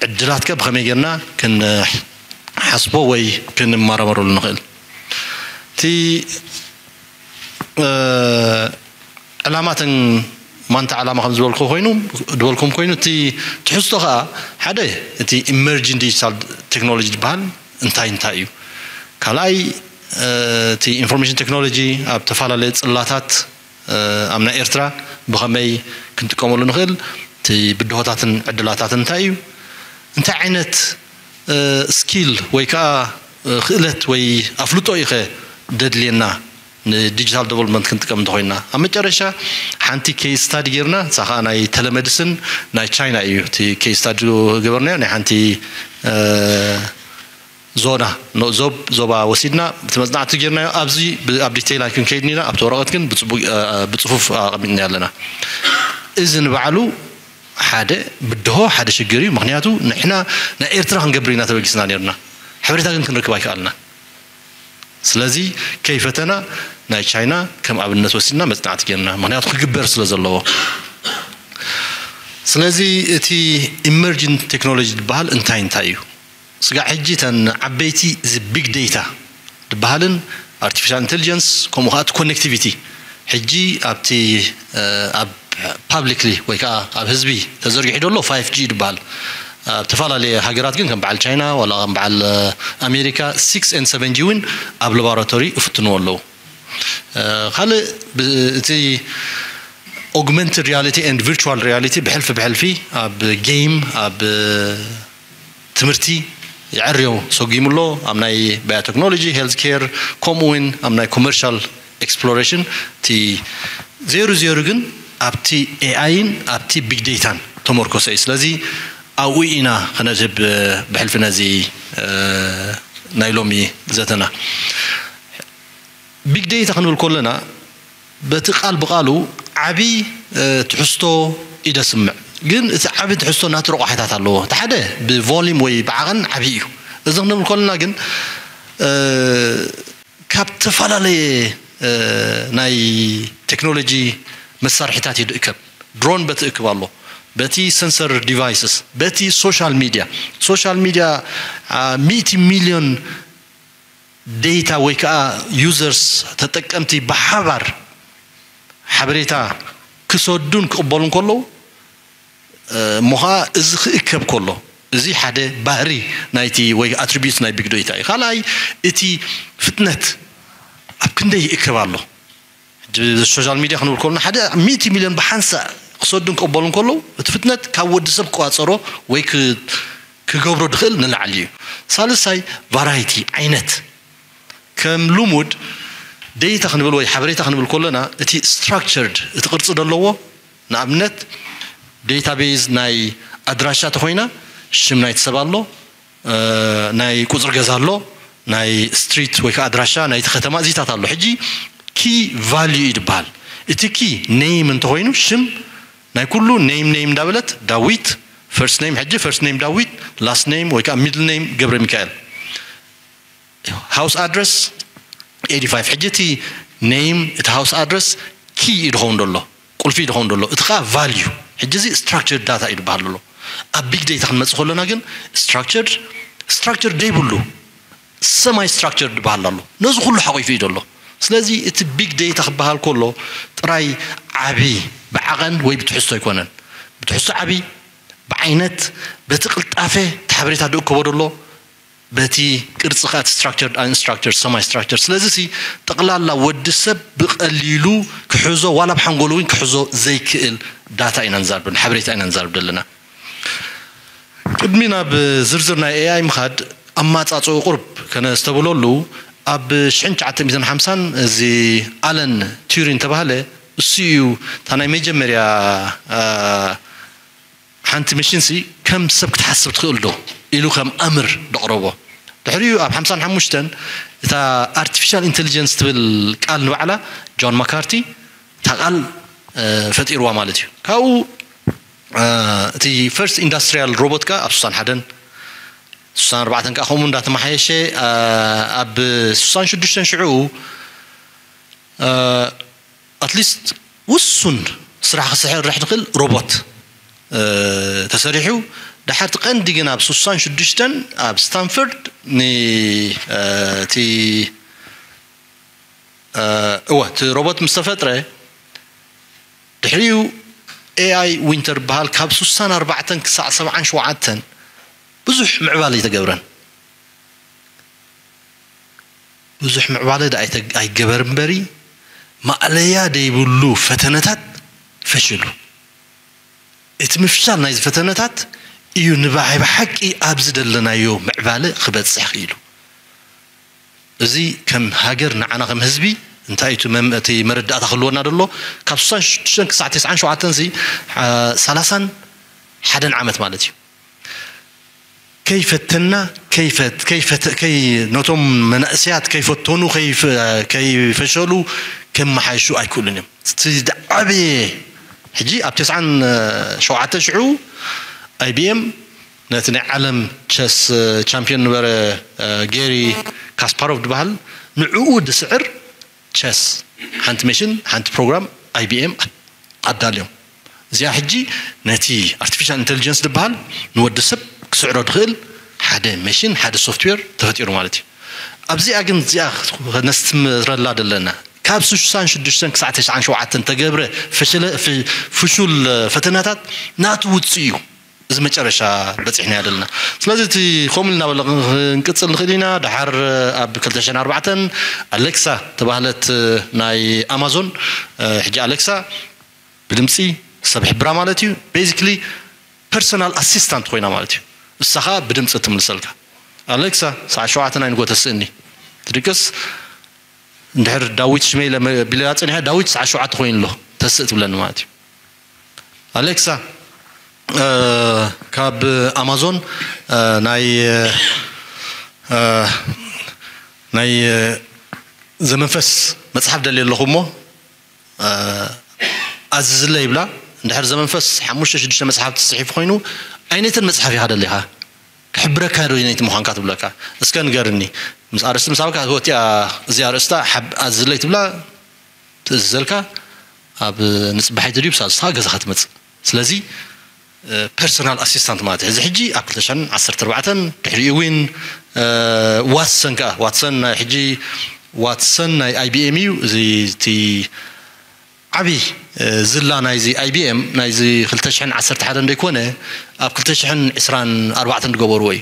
ዕድላትከ ብኸመይ ጌርና ክንሓስቦ ወይ ክንመራመረሉ ንኽእል? እቲ ዕላማትን ማንታ ዕላማ ከም ዝበልኩ ኮይኑ ዝበልኩም ኮይኑ እቲ ትሕዝቶ ከዓ ሓደ እቲ ኢመርጂንግ ዲጂታል ቴክኖሎጂ ዝበሃል እንታይ እንታይ እዩ? ካልኣይ እቲ ኢንፎርሜሽን ቴክኖሎጂ ኣብ ተፈላለየ ጽላታት ኣብ ናይ ኤርትራ ብኸመይ ክንጥቀመሉ ንኽእል? እቲ ብድሆታትን ዕድላታትን እንታይ እዩ? እንታይ ዓይነት ስኪል ወይ ከዓ ክእለት ወይ ኣፍልጦ እዩ ከ ደድልየና ንዲጂታል ዴቨሎፕመንት ክንጥቀም እንተኮይና? ኣብ መጨረሻ ሓንቲ ኬስ ስታዲ ጌርና፣ እሳ ከዓ ናይ ቴሌሜዲስን ናይ ቻይና እዩ። እቲ ኬስ ስታዲ ገበርናዮ ናይ ሓንቲ ዞና ዞብ ዞባ ወሲድና እቲ መጽናዕቲ ጌርናዮ። ኣብዚ ኣብ ዲቴይል ኣይክንከይድን ኢና፣ ኣብቲ ወረቐት ግን ብጽፉፍ ኣቐሚጥና ኣለና። እዚ ንባዕሉ ሓደ ብድሆ ሓደ ሽግር እዩ። ምክንያቱ ንሕና ናይ ኤርትራ ክንገብር ኢና ተበጊስና ነርና፣ ሓበሬታ ግን ክንረክብ ኣይከኣልና። ስለዚ ከይፈተና ናይ ቻይና ከም ኣብነት ወሲድና መጽናዕቲ ጌርና፣ ምክንያቱ ክግበር ስለ ዘለዎ። ስለዚ እቲ ኢመርጂንግ ቴክኖሎጂ ዝበሃል እንታይ እንታይ እዩ? ስጋዕ ሕጂ እተን ዓበይቲ እዚ ቢግ ዴታ ዝበሃልን ኣርቲፊሻል ኢንቴሊጀንስ ከምኡ ከዓ እቲ ኮኔክቲቪቲ ሕጂ ኣብቲ ኣብ ፓብሊክሊ ወይ ከዓ ኣብ ህዝቢ ተዘርጊሑ ዘሎ ፋይፍ ጂ ዝበሃል ኣብ ዝተፈላለየ ሃገራት ግን ከም በዓል ቻይና ዋላ ከም በዓል ኣሜሪካ ሲክስ ኤን ሰቨን ጂ እውን ኣብ ላቦራቶሪ ይፍትንዎ ኣለዉ። ካልእ እቲ ኦግመንትድ ሪያሊቲ ኤንድ ቪርቹዋል ሪያሊቲ ብሕልፊ ብሕልፊ ኣብ ጌም ኣብ ትምህርቲ ይዕርዮ ሰጒሙ ኣሎ። ኣብ ናይ ባዮቴክኖሎጂ፣ ሄልዝ ኬር ከምኡ እውን ኣብ ናይ ኮመርሻል ኤክስፕሎሬሽን እቲ ዜሩ ዜሩ ግን ኣብቲ ኤኣይን ኣብቲ ቢግ ዴታን ተመርኮሰ እዩ። ስለዚ ኣብኡ ኢና ክነድህብ ብሕልፊ ነዚ ናይ ሎሚ ዘተና። ቢግ ዴታ ክንብል ከለና በቲ ቃል ብቃሉ ዓቢ ትሕዝቶ እዩ ደስምዕ፣ ግን እቲ ዓቢ ትሕዝቶ ናቱ ረቋሒታት ኣለዎ። እቲ ሓደ ብቮሊም ወይ ብዓቐን ዓቢ እዩ። እዚ ክንብል ከለና ግን ካብ ዝተፈላለየ ናይ ቴክኖሎጂ መሳርሒታት እዩ ዝእከብ። ድሮን በቲ እክብ ኣሎ፣ በቲ ሰንሰር ዲቫይስስ፣ በቲ ሶሻል ሚድያ። ሶሻል ሚድያ ሚእቲ ሚልዮን ዴታ ወይ ከዓ ዩዘርስ ተጠቀምቲ ብሓባር ሓበሬታ ክሰዱን ክቕበሉን ከለዉ እሞ ከዓ እዚ ክእከብ ከሎ እዚ ሓደ ባህሪ ናይቲ ወይ ኣትሪቢዩት ናይ ቢግ ዴታ እዩ። ካልኣይ እቲ ፍጥነት ኣብ ክንደይ ይእከብ ኣሎ። ሶሻል ሚድያ ክንብል ከለና ሓደ ሚእቲ ሚልዮን ብሓንሳእ ክሰዱን ክቕበሉን ከለዉ እቲ ፍጥነት ካብ ወዲ ሰብ ክቋፀሮ ወይ ክገብሮ ድኽእል ንላዕሊ እዩ። ሳልሳይ ቫራይቲ ዓይነት ከም ልሙድ ዴታ ክንብል ወይ ሓበሬታ ክንብል ከለና እቲ ስትራክቸርድ እቲ ቅርፂ ዘለዎ ንኣብነት ዴታቤዝ ናይ ኣድራሻ ተኮይና ሽም ናይቲ ሰብ ኣሎ፣ ናይ ቁፅሪ ገዛ ኣሎ፣ ናይ ስትሪት ወይ ከዓ ኣድራሻ ናይቲ ከተማ እዚታት ኣሎ። ሕጂ ኪ ቫልዩ እዩ ዝበሃል። እቲ ኪ ኔም እንተኮይኑ ሽም ናይ ኩሉ ኔም ኔም እንዳበለት ዳዊት ፈርስት ኔም ሕጂ ፈርስት ኔም ዳዊት ላስት ኔም ወይ ከዓ ሚድል ኔም ገብረ ሚካኤል ሃውስ ኣድረስ ኤዲ ፋይቭ። ሕጂ እቲ ኔም እቲ ሃውስ ኣድረስ ኪ እዩ ድኸውን ደሎ ቁልፊ እዩ ድኸውን ደሎ እቲ ከዓ ቫልዩ። ሕጂ እዚ ስትራክቸርድ ዳታ እዩ ዝበሃል ዘሎ። ኣብ ቢግ ዴታ ክንመፅእ ከለና ግን ስትራክቸርድ ስትራክቸር ደይብሉ ሰማይ ስትራክቸር ዝበሃል ኣሎ። ነዚ ኩሉ ሓቂፉ እዩ ዘሎ። ስለዚ እቲ ቢግ ዴታ ክበሃል ከሎ ጥራይ ዓቢ ብዓቐን ወይ ብትሕዝቶ ኣይኮነን። ብትሕዝቶ ዓቢ ብዓይነት በቲ ቅልጣፈ እቲ ሓበሬታ ድእከቦ ደሎ በቲ ቅርፂ ከዓ ስትራክቸር ኣንስትራክቸር ሰማይ ስትራክቸር። ስለዚ ሲ ጠቕላላ ወዲ ሰብ ብቐሊሉ ክሕዞ ዋላ ብሓንጎሉ እውን ክሕዞ ዘይክእል ዳታ ኢና ንዛርብ ሓበሬታ ኢና ንዛርብ ዘለና። ቅድሚ ናብ ዝርዝር ናይ ኤኣይ ምኻድ ኣማፃፅኡ ቁርብ ከነስተብለሉ ኣብ ሽሕን ትሽዓተ ሚእትን ሓምሳን እዚ ኣለን ቱሪን ተባህለ እሱ እዩ እታ ናይ መጀመርያ ሓንቲ መሽንሲ ከም ሰብ ክትሓስብ ትኽእል ዶ ኢሉ ከም ኣምር ደቕረቦ። ድሕሪኡ ኣብ ሓምሳን ሓሙሽተን እታ ኣርቲፊሻል ኢንቴሊጀንስ ትብል ቃል ንባዕላ ጆን ማካርቲ እታ ቃል ፈጢርዋ ማለት እዩ። ካብኡ እቲ ፈርስት ኢንዳስትሪያል ሮቦት ከ ኣብ ስሳን ሓደን ስሳን ኣርባዕተን ከ ከምኡ እንዳተመሓየሸ ኣብ ስሳን ሽዱሽተን ሽዑ ኣትሊስት ውሱን ስራሕ ክሰርሕ ዝኽእል ሮቦት ተሰሪሑ። ዳሓርቲ ቀንዲ ግን ኣብ ስሳን ሽዱሽተን ኣብ ስታንፈርድ እቲ እወ እቲ ሮቦት ምስ ተፈጥረ ድሕሪኡ ኤኣይ ዊንተር በሃል ካብ ስሳን ኣርባዕተን ክሳዕ ሰብዓን ሸውዓተን ብዙሕ ምዕባለ ኣይተገብረን። ብዙሕ ምዕባለ ዳ ኣይገበር እምበሪ ማእለያ ደይብሉ ፈተነታት ፈሽሉ። እቲ ምፍሻል ናይዚ ፈተነታት እዩ ንባይ ብሓቂ ኣብዚ ደለናዮ ምዕባለ ክበፅሕ ክኢሉ። እዚ ከም ሃገር ንዓና ከም ህዝቢ እንታይ እቲ መረዳእታ ክህልወና ደሎ ካብ ስሳን ሽዱሽተን ክሳዕ ተስዓን ሸውዓተን ዚ ሰላሳን ሓደን ዓመት ማለት እዩ። ከይፈተና ነቶም መናእሰያት ከይፈተኑ ከይፈሸሉ ከመሓይሹ ኣይክእሉን እዮም። እቲ ዝዓበየ ሕጂ ኣብ ተስዓን ሸውዓተ ሽዑ ኣይቢኤም ነቲ ናይ ዓለም ቸስ ቻምፒዮን ነበረ ጌሪ ካስፓሮቭ ዝበሃል ንዕኡ ድስዕር ቸስ ሓንቲ መሽን ሓንቲ ፕሮግራም ኣይቢኤም ኣዳልዮም። እዚኣ ሕጂ ነቲ ኣርቲፊሻል ኢንቴሊጀንስ ዝበሃል ንወዲ ሰብ ክስዕሮ ድኽእል ሓደ መሽን ሓደ ሶፍትዌር ተፈጢሩ ማለት እዩ። ኣብዚኣ ግን እዚኣ ነስትምረላ ዘለና ካብ ስሳን ሽዱሽተን ክሳዕ ተስዓን ሸውዓተን ተገብረ ፍሹል ፈተናታት ናቱ ውፅእ እዩ። እዚ መጨረሻ በፂሕናዮ ዘለና። ስለዚ እቲ ከምኡ ኢልና በለ ክንቅፅል ንኽእል ኢና። ድሓር ኣብ ክልተ ሽሕን ኣርባዕተን ኣሌክሳ ተባህለት ናይ ኣማዞን ሕጂ ኣሌክሳ ብድምፂ ሰብ ሕብራ ማለት እዩ። ቤዚክሊ ፐርሶናል ኣሲስታንት ኮይና ማለት እዩ። እሳ ከዓ ብድምፂ ትምልሰልካ። ኣሌክሳ ሰዓት ሸውዓተ ናይ ንጎ ተስእኒ ትድቅስ እንድሕር ዳዊት ሽመይ ኢለ ቢለያ ፀኒሐ ዳዊት ሰዓት ሸውዓተ ኮይኑ ኣሎ ተስእ ትብለኒ ማለት እዩ። ኣሌክሳ ካብ ኣማዞን ናይ ናይ ዘመንፈስ መፅሓፍ ደልየ ኣለኹ እሞ ኣዝዝለ ይብላ። እንድሕር ዘመንፈስ ሓሙሽተ ሽዱሽተ መፅሓፍቲ ዝፅሒፉ ኮይኑ ኣይነተን መፅሓፍ ኢኻ ደሊኻ ክሕብረካ ዶ ነይቲ ምዃንካ ትብለካ። እስከ ንገርኒ ምስ ኣርእስቲ ምሳብካ ወቲኣ እዚኣ ኣርእስታ ኣዝዝለይ ትብላ ትእዝዘልካ ኣብ ንፅባሒቲ ድዩ ብሳልስኻ ገዛኻ ትመፅእ። ስለዚ ፐርሶናል ኣሲስታንት ማለት እዩ። እዚ ሕጂ ኣብ ክልተ ሽሕን ዓሰርተ ኣርባዕተን ድሕሪኡ እውን ዋትሰን ከዓ ዋትሰን ናይ ሕጂ ዋትሰን ናይ ኣይቢኤም እዩ። እዚ እቲ ዓብዪ ዝላ ናይዚ ኣይቢኤም ናይዚ ክልተ ሽሕን ዓሰርተ ሓደን ዘይኮነ ኣብ ክልተ ሽሕን ዕስራን ኣርባዕተን ዝገበርዎ እዩ።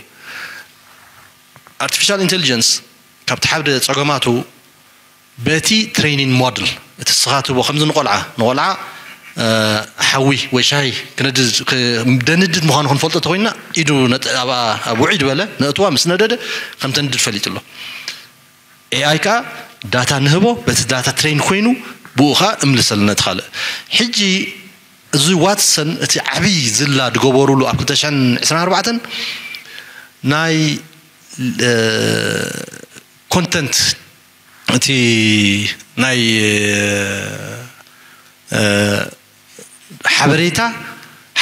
ኣርቲፊሻል ኢንቴሊጀንስ ካብቲ ሓደ ፀገማቱ በቲ ትሬኒንግ ሞድል እቲ ስኻ ትቦ ከምዚ ንቆልዓ ንቆልዓ ሓዊ ወይ ሻሂ ክነድድ ደንድድ ምዃኑ ክንፈልጦ ተኮይንና ኢዱ ኣብኣ ኣብ ውዒ ዝበለ ነእትዋ ምስ ነደደ ከም ተንድድ ፈሊጡ ኣሎ። ኤኣይ ከዓ ዳታ ንህቦ፣ በቲ ዳታ ትሬን ኮይኑ ብኡ ከዓ እምልሰልና እቲ ካልእ። ሕጂ እዚ ዋትሰን እቲ ዓብይ ዝላ ዝገበሩሉ ኣብ ክልተ ሽሕን ዕስራን ኣርባዕተን ናይ ኮንተንት እቲ ናይ ሓበሬታ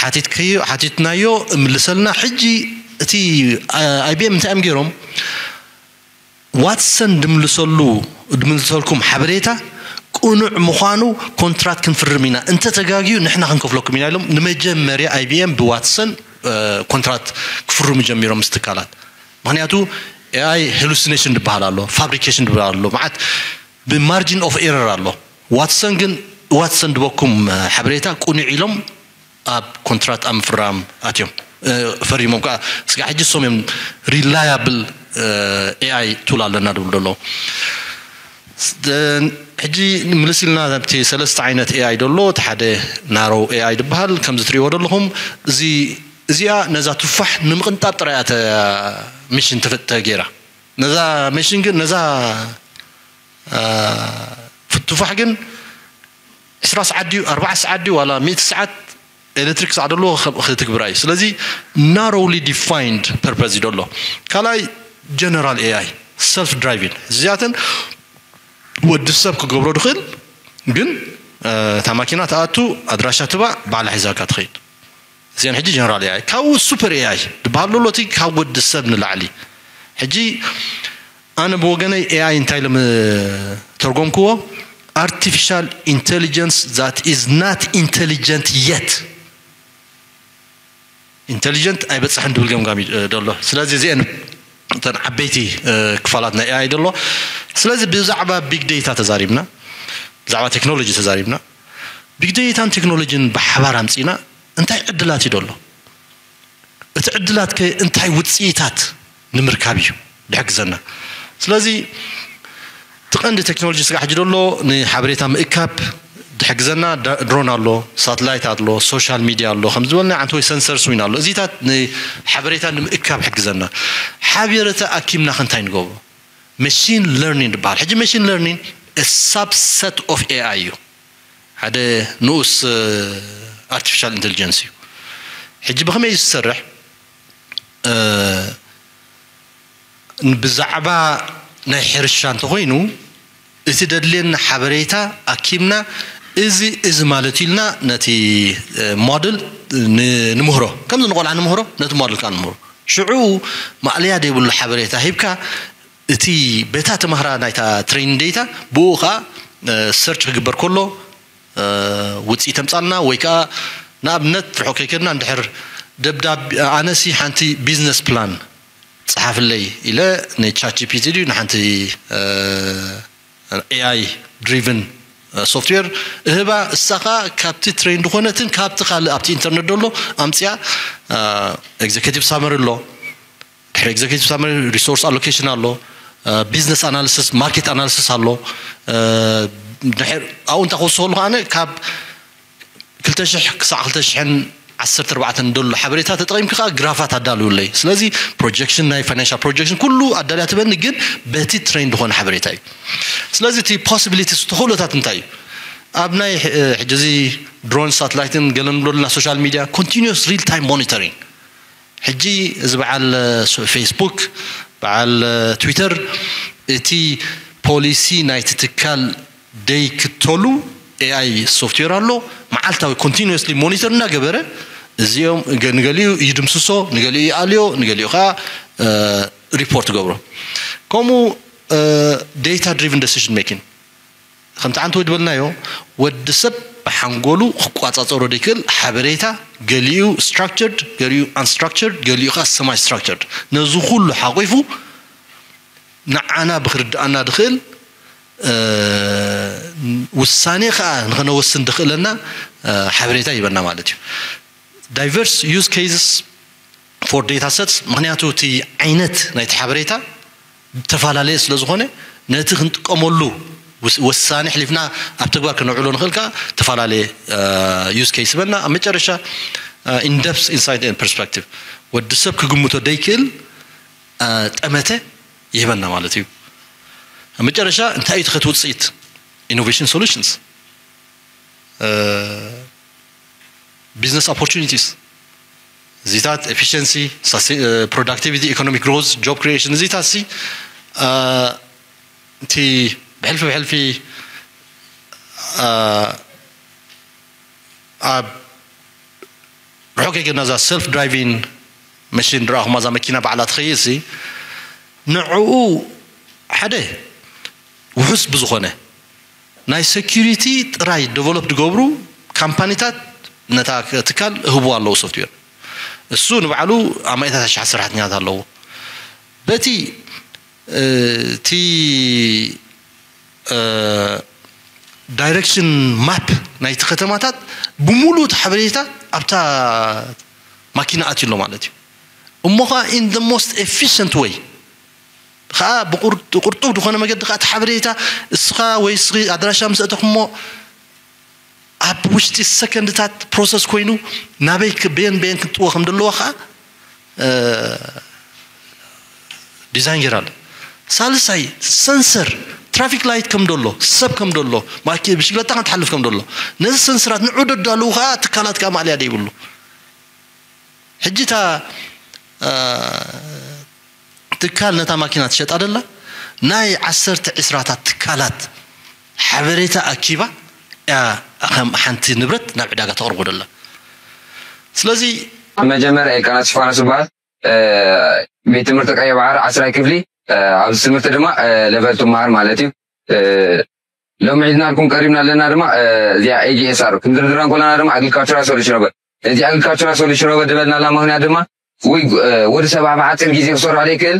ሓቲትክዮ ሓቲትናዮ እምልሰልና። ሕጂ እቲ ኣይቢኤም እንታይ እዮም ገይሮም? ዋትሰን ድምልሰሉ ድምልሰልኩም ሓበሬታ ቅኑዕ ምዃኑ ኮንትራት ክንፍርም ኢና፣ እንተተጋግዩ ንሕና ክንከፍለኩም ኢና ኢሎም ንመጀመርያ ኣይቢኤም ብዋትሰን ኮንትራት ክፍርሙ ጀሚሮም ምስ ትካላት። ምክንያቱ ኤኣይ ሃሉሲኔሽን ዝበሃል ኣሎ፣ ፋብሪኬሽን ዝበሃል ኣሎ፣ መዓት ብማርጂን ኦፍ ኤረር ኣሎ። ዋትሰን ግን ዋትሰን ድበኩም ሓበሬታ ቅኑዕ ኢሎም ኣብ ኮንትራት ኣብ ምፍራም ኣትዮም ፈሪሞም ከዓ ስጋ ሕጂ ሶም እዮም ሪላያብል ኤኣይ ቱል ኣለና ድብል ደሎ። ሕጂ ምልስ ኢልና ናብቲ ሰለስተ ዓይነት ኤኣይ ደሎ። እቲ ሓደ ናሮ ኤኣይ ዝበሃል ከምዚ ትሪእዎ ዘለኹም እዚ እዚኣ ነዛ ቱፋሕ ንምቕንጣብ ጥራይ እያ ሚሽን ተገይራ። ነዛ ሚሽን ግን ነዛ ቱፋሕ ግን ዕስራ ሰዓት ድዩ ኣርባዓ ሰዓት ድዩ ዋላ ሚእቲ ሰዓት ኤሌክትሪክ ክሳዕ ደለዎ ክትግብራ እዩ። ስለዚ ናሮሊ ዲፋይንድ ፐርፐዝ እዩ ደሎ። ካልኣይ ጀነራል ኤኣይ ሰልፍ ድራይቪን እዚኣተን ወዲ ሰብ ክገብሮ ድኽእል ግን እታ ማኪና ተኣቱ ኣድራሻ ትባ ባዕላ ሒዛካ ትኸይድ። እዚአን ሕጂ ጀነራል ኤኣይ ካብኡ ሱፐር ኤኣይ ዝበሃል ዘሎ እቲ ካብ ወዲ ሰብ ንላዕሊ። ሕጂ ኣነ ብወገነይ ኤኣይ እንታይ ኢሎም ተርጎምክዎ? Artificial intelligence that is not intelligent yet. ኢንቴሊጀንት ኣይበፅሕን ድብል ገምጋም እዩ ደሎ። ስለዚ እዚአን እተን ዓበይቲ ክፋላት ናይ ኤኣይ ደሎ። ስለዚ ብዛዕባ ቢግ ዴታ ተዛሪብና፣ ብዛዕባ ቴክኖሎጂ ተዛሪብና፣ ቢግ ዴታን ቴክኖሎጂን ብሓባር ኣምፂና እንታይ ዕድላት እዩ ደሎ? እቲ ዕድላት ከ እንታይ ውፅኢታት ንምርካብ እዩ ድሕግዘና? ስለዚ እቲ ቀንዲ ቴክኖሎጂ ስጋ ሕጂ ደሎ ንሓበሬታ ምእካብ ድሕግዘና ድሮን ኣሎ፣ ሳትላይት ኣሎ፣ ሶሻል ሚድያ ኣሎ፣ ከም ዝበልና ዓንተ ወይ ሰንሰርስ ዊን ኣሎ። እዚታት ንሓበሬታ ንምእካብ ሕግዘና። ሓበሬታ ኣኪብና ክንታይ ንገብሮ? መሽን ለርኒንግ ዝበሃል። ሕጂ መሽን ለርኒንግ ሳብሰት ኦፍ ኤኣይ እዩ። ሓደ ንኡስ ኣርቲፊሻል ኢንቴሊጀንስ እዩ። ሕጂ ብኸመይ እዩ ዝሰርሕ? ብዛዕባ ናይ ሕርሻ እንተኾይኑ እቲ ደድልየና ሓበሬታ ኣኪብና እዚ እዚ ማለት ኢልና ነቲ ሞደል ንምህሮ፣ ከምዚ ንቆልዓ ንምህሮ ነቲ ሞደል ከዓ ንምህሮ። ሽዑ ማእለያ ዘይብሉ ሓበሬታ ሂብካ እቲ በታ ተማህራ ናይታ ትሬኒንግ ዴታ ብኡ ከዓ ሰርች ክግበር ከሎ ውፅኢት ተምፃልና ወይ ከዓ ንኣብነት ርሑቕ ከይከድና እንድሕር ደብዳቤ ኣነሲ ሓንቲ ቢዝነስ ፕላን ፀሓፍለይ ኢለ ንቻት ጂፒቲ ድዩ ንሓንቲ ኤኣይ ድሪቭን ሶፍትዌር እህባ እሳ ከዓ ካብቲ ትሬን ዝኾነትን ካብቲ ካልእ ኣብቲ ኢንተርነት ደሎ ኣምፅያ ኤግዜኪቲቭ ሳመሪ ኣሎ ድሕሪ ኤግዜኪቲቭ ሳመሪ ሪሶርስ ኣሎኬሽን ኣሎ ቢዝነስ ኣናሊሲስ ማርኬት ኣናሊሲስ ኣሎ ኣብኡ እንታይ ክወስኸሉ ከዓነ ካብ ክልተ ሽሕ ክሳዕ ክልተ ሽሕን ዓሰርተ ኣርባዕተን ደሎ ሓበሬታ ተጠቒምኪ ከዓ ግራፋት ኣዳልውለይ ስለዚ ፕሮጀክሽን ናይ ፋይናንሻል ፕሮጀክሽን ኩሉ ኣዳልያ ትበኒ ግን በቲ ትሬን ዝኾነ ሓበሬታ እዩ ስለዚ እቲ ፖሲቢሊቲስ ተኽእሎታት እንታይ እዩ ኣብ ናይ ሕጂ እዚ ድሮን ሳትላይትን ገለ ንብሎ ዘለና ሶሻል ሚድያ ኮንቲኒስ ሪል ታይም ሞኒተሪንግ ሕጂ እዚ በዓል ፌስቡክ በዓል ትዊተር እቲ ፖሊሲ ናይቲ ትካል ደይክተሉ ኤኣይ ሶፍትዌር ኣሎ መዓልታዊ ኮንቲኒስሊ ሞኒተር እናገበረ እዚኦም ንገሊኡ ይድምስሶ ንገሊኡ ይኣልዮ ንገሊኡ ከዓ ሪፖርት ገብሮ ከምኡ ዴታ ድሪቭን ደሲሽን ሜኪንግ ከምቲ ዓንተወይ ዝበልናዮ ወዲ ሰብ ብሓንጎሉ ክቋፃፀሮ ዘይክእል ሓበሬታ ገሊኡ ስትራክቸርድ ገሊኡ ኣንስትራክቸርድ ገሊኡ ከዓ ሰማይ ስትራክቸርድ ነዚ ኩሉ ሓቂፉ ንዓና ብክርድኣና ድኽእል ውሳኔ ከዓ ንክነወስን ድኽእለና ሓበሬታ ይበና ማለት እዩ diverse use cases for data sets ምክንያቱ እቲ ዓይነት ናይቲ ሓበሬታ ዝተፈላለየ ስለ ዝኾነ ነቲ ክንጥቀመሉ ውሳኔ ሕሊፍና ኣብ ተግባር ከነውዕሎ ንኽእል ከኣ ተፈላለየ use case ይበና። ኣብ መጨረሻ in depth insight and perspective፣ ወዲ ሰብ ክግምቶ ደይክእል ጠመተ ይህበና ማለት እዩ። ኣብ መጨረሻ እንታይ እዩ ትኸት ውፅኢት? Innovation solutions፣ business opportunities፣ እዚታት efficiency፣ productivity፣ economic growth፣ job creation፣ እዚታት ሲ እቲ ብሕልፊ ብሕልፊ ኣብ ርሑቕ ገና እዛ self driving machine ረኣኹማ፣ እዛ መኪና ባዕላ ትኸይድ ሲ ንዕኡ ሓደ ውሑስ ብዝኾነ ናይ security ጥራይ develop ዝገብሩ ካምፓኒታት ነታ ትካል እህቡ ኣለዉ። Software እሱ ንባዕሉ ኣማኢታት ኣሽሓት ሰራሕተኛታት ኣለዎ። በቲ እቲ direction map ናይቲ ከተማታት ብምሉእ እቲ ሓበሬታ ኣብታ ማኪና ኣትዩ ኣሎ ማለት እዩ። እሞ ኸዓ in the most efficient way ኸዓ ብቁርጡብ ዝኾነ መገዲ ኸዓ እቲ ሓበሬታ እስኻ ወይ እስኺ ኣድራሻ ምስ ኣእተኹሞ ኣብ ውሽጢ ሰከንድታት process ኮይኑ ናበይ በየን በየን ክንጥወ ከም ዘለዎ ኸዓ ዲዛይን ጌራ ኣሎ። ሳልሳይ፣ ሰንሰር ትራፊክ ላይት ከም ደሎ፣ ሰብ ከም ደሎ፣ ብሽግለታ ከም ትሓልፍ ከም ደሎ፣ ነዚ ሰንሰራት ንዑ ደዳልዉ ኸዓ ትካላት ከኣ ማእለያ ደይብሉ። ሕጂ እታ ትካል ነታ ማኪና ትሸጣ ደላ ናይ ዓሰርተ ዕስራታት ትካላት ሓበሬታ ኣኪባ እያ ከም ሓንቲ ንብረት ናብ ዕዳጋ ተቕርቦ ደላ። ስለዚ መጀመርያ ኤልቃና እስጢፋኖስ ይበሃል። ቤት ትምህርቲ ቀይሕ ባሕሪ ዓስራይ ክፍሊ፣ ኣብዚ ትምህርቲ ድማ level two መሃር ማለት እዩ። ሎሚ ሒዝናልኩም ቀሪብና ኣለና ድማ እዚኣ A G S R ክንድርድራ እንኮለና ድማ agricultural solution robot። እዚ agricultural solution robot ዝበልናላ ምኽንያት ድማ ወይ ወዲ ሰብ ኣብ ሓፂር ግዜ ክሰርሖ ዘይክእል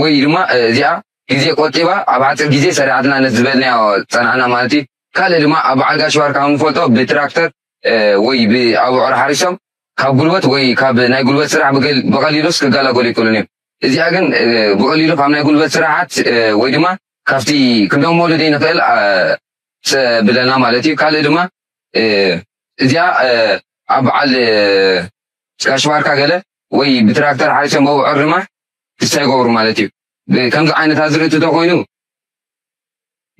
ወይ ድማ እዚኣ ግዜ ቆጢባ ኣብ ሓፂር ግዜ ሰሪሓትና ነቲ ዝበልናዮ ፀናሕና ማለት እዩ። ካልእ ድማ ኣብ በዓል ጋሽ ባርካ ከም ንፈልጦ ብትራክተር ወይ ብኣቡዑር ሓሪሶም ካብ ጉልበት ወይ ካብ ናይ ጉልበት ስራሕ ብቀሊሉስ ክገላገሉ ይክእሉን እዮም። እዚኣ ግን ብቀሊሉ ካብ ናይ ጉልበት ስራሓት ወይ ድማ ካብቲ ክንደመሉ ዘይንኽእል ብለና ማለት እዩ። ካልእ ድማ እዚኣ ኣብ በዓል ጋሽ ባርካ ገለ ወይ ብትራክተር ሓሪሶም በብዖር ድማ ክስታይ ይገብሩ ማለት እዩ። ከምዚ ዓይነት ኣዝርእቲ ተኮይኑ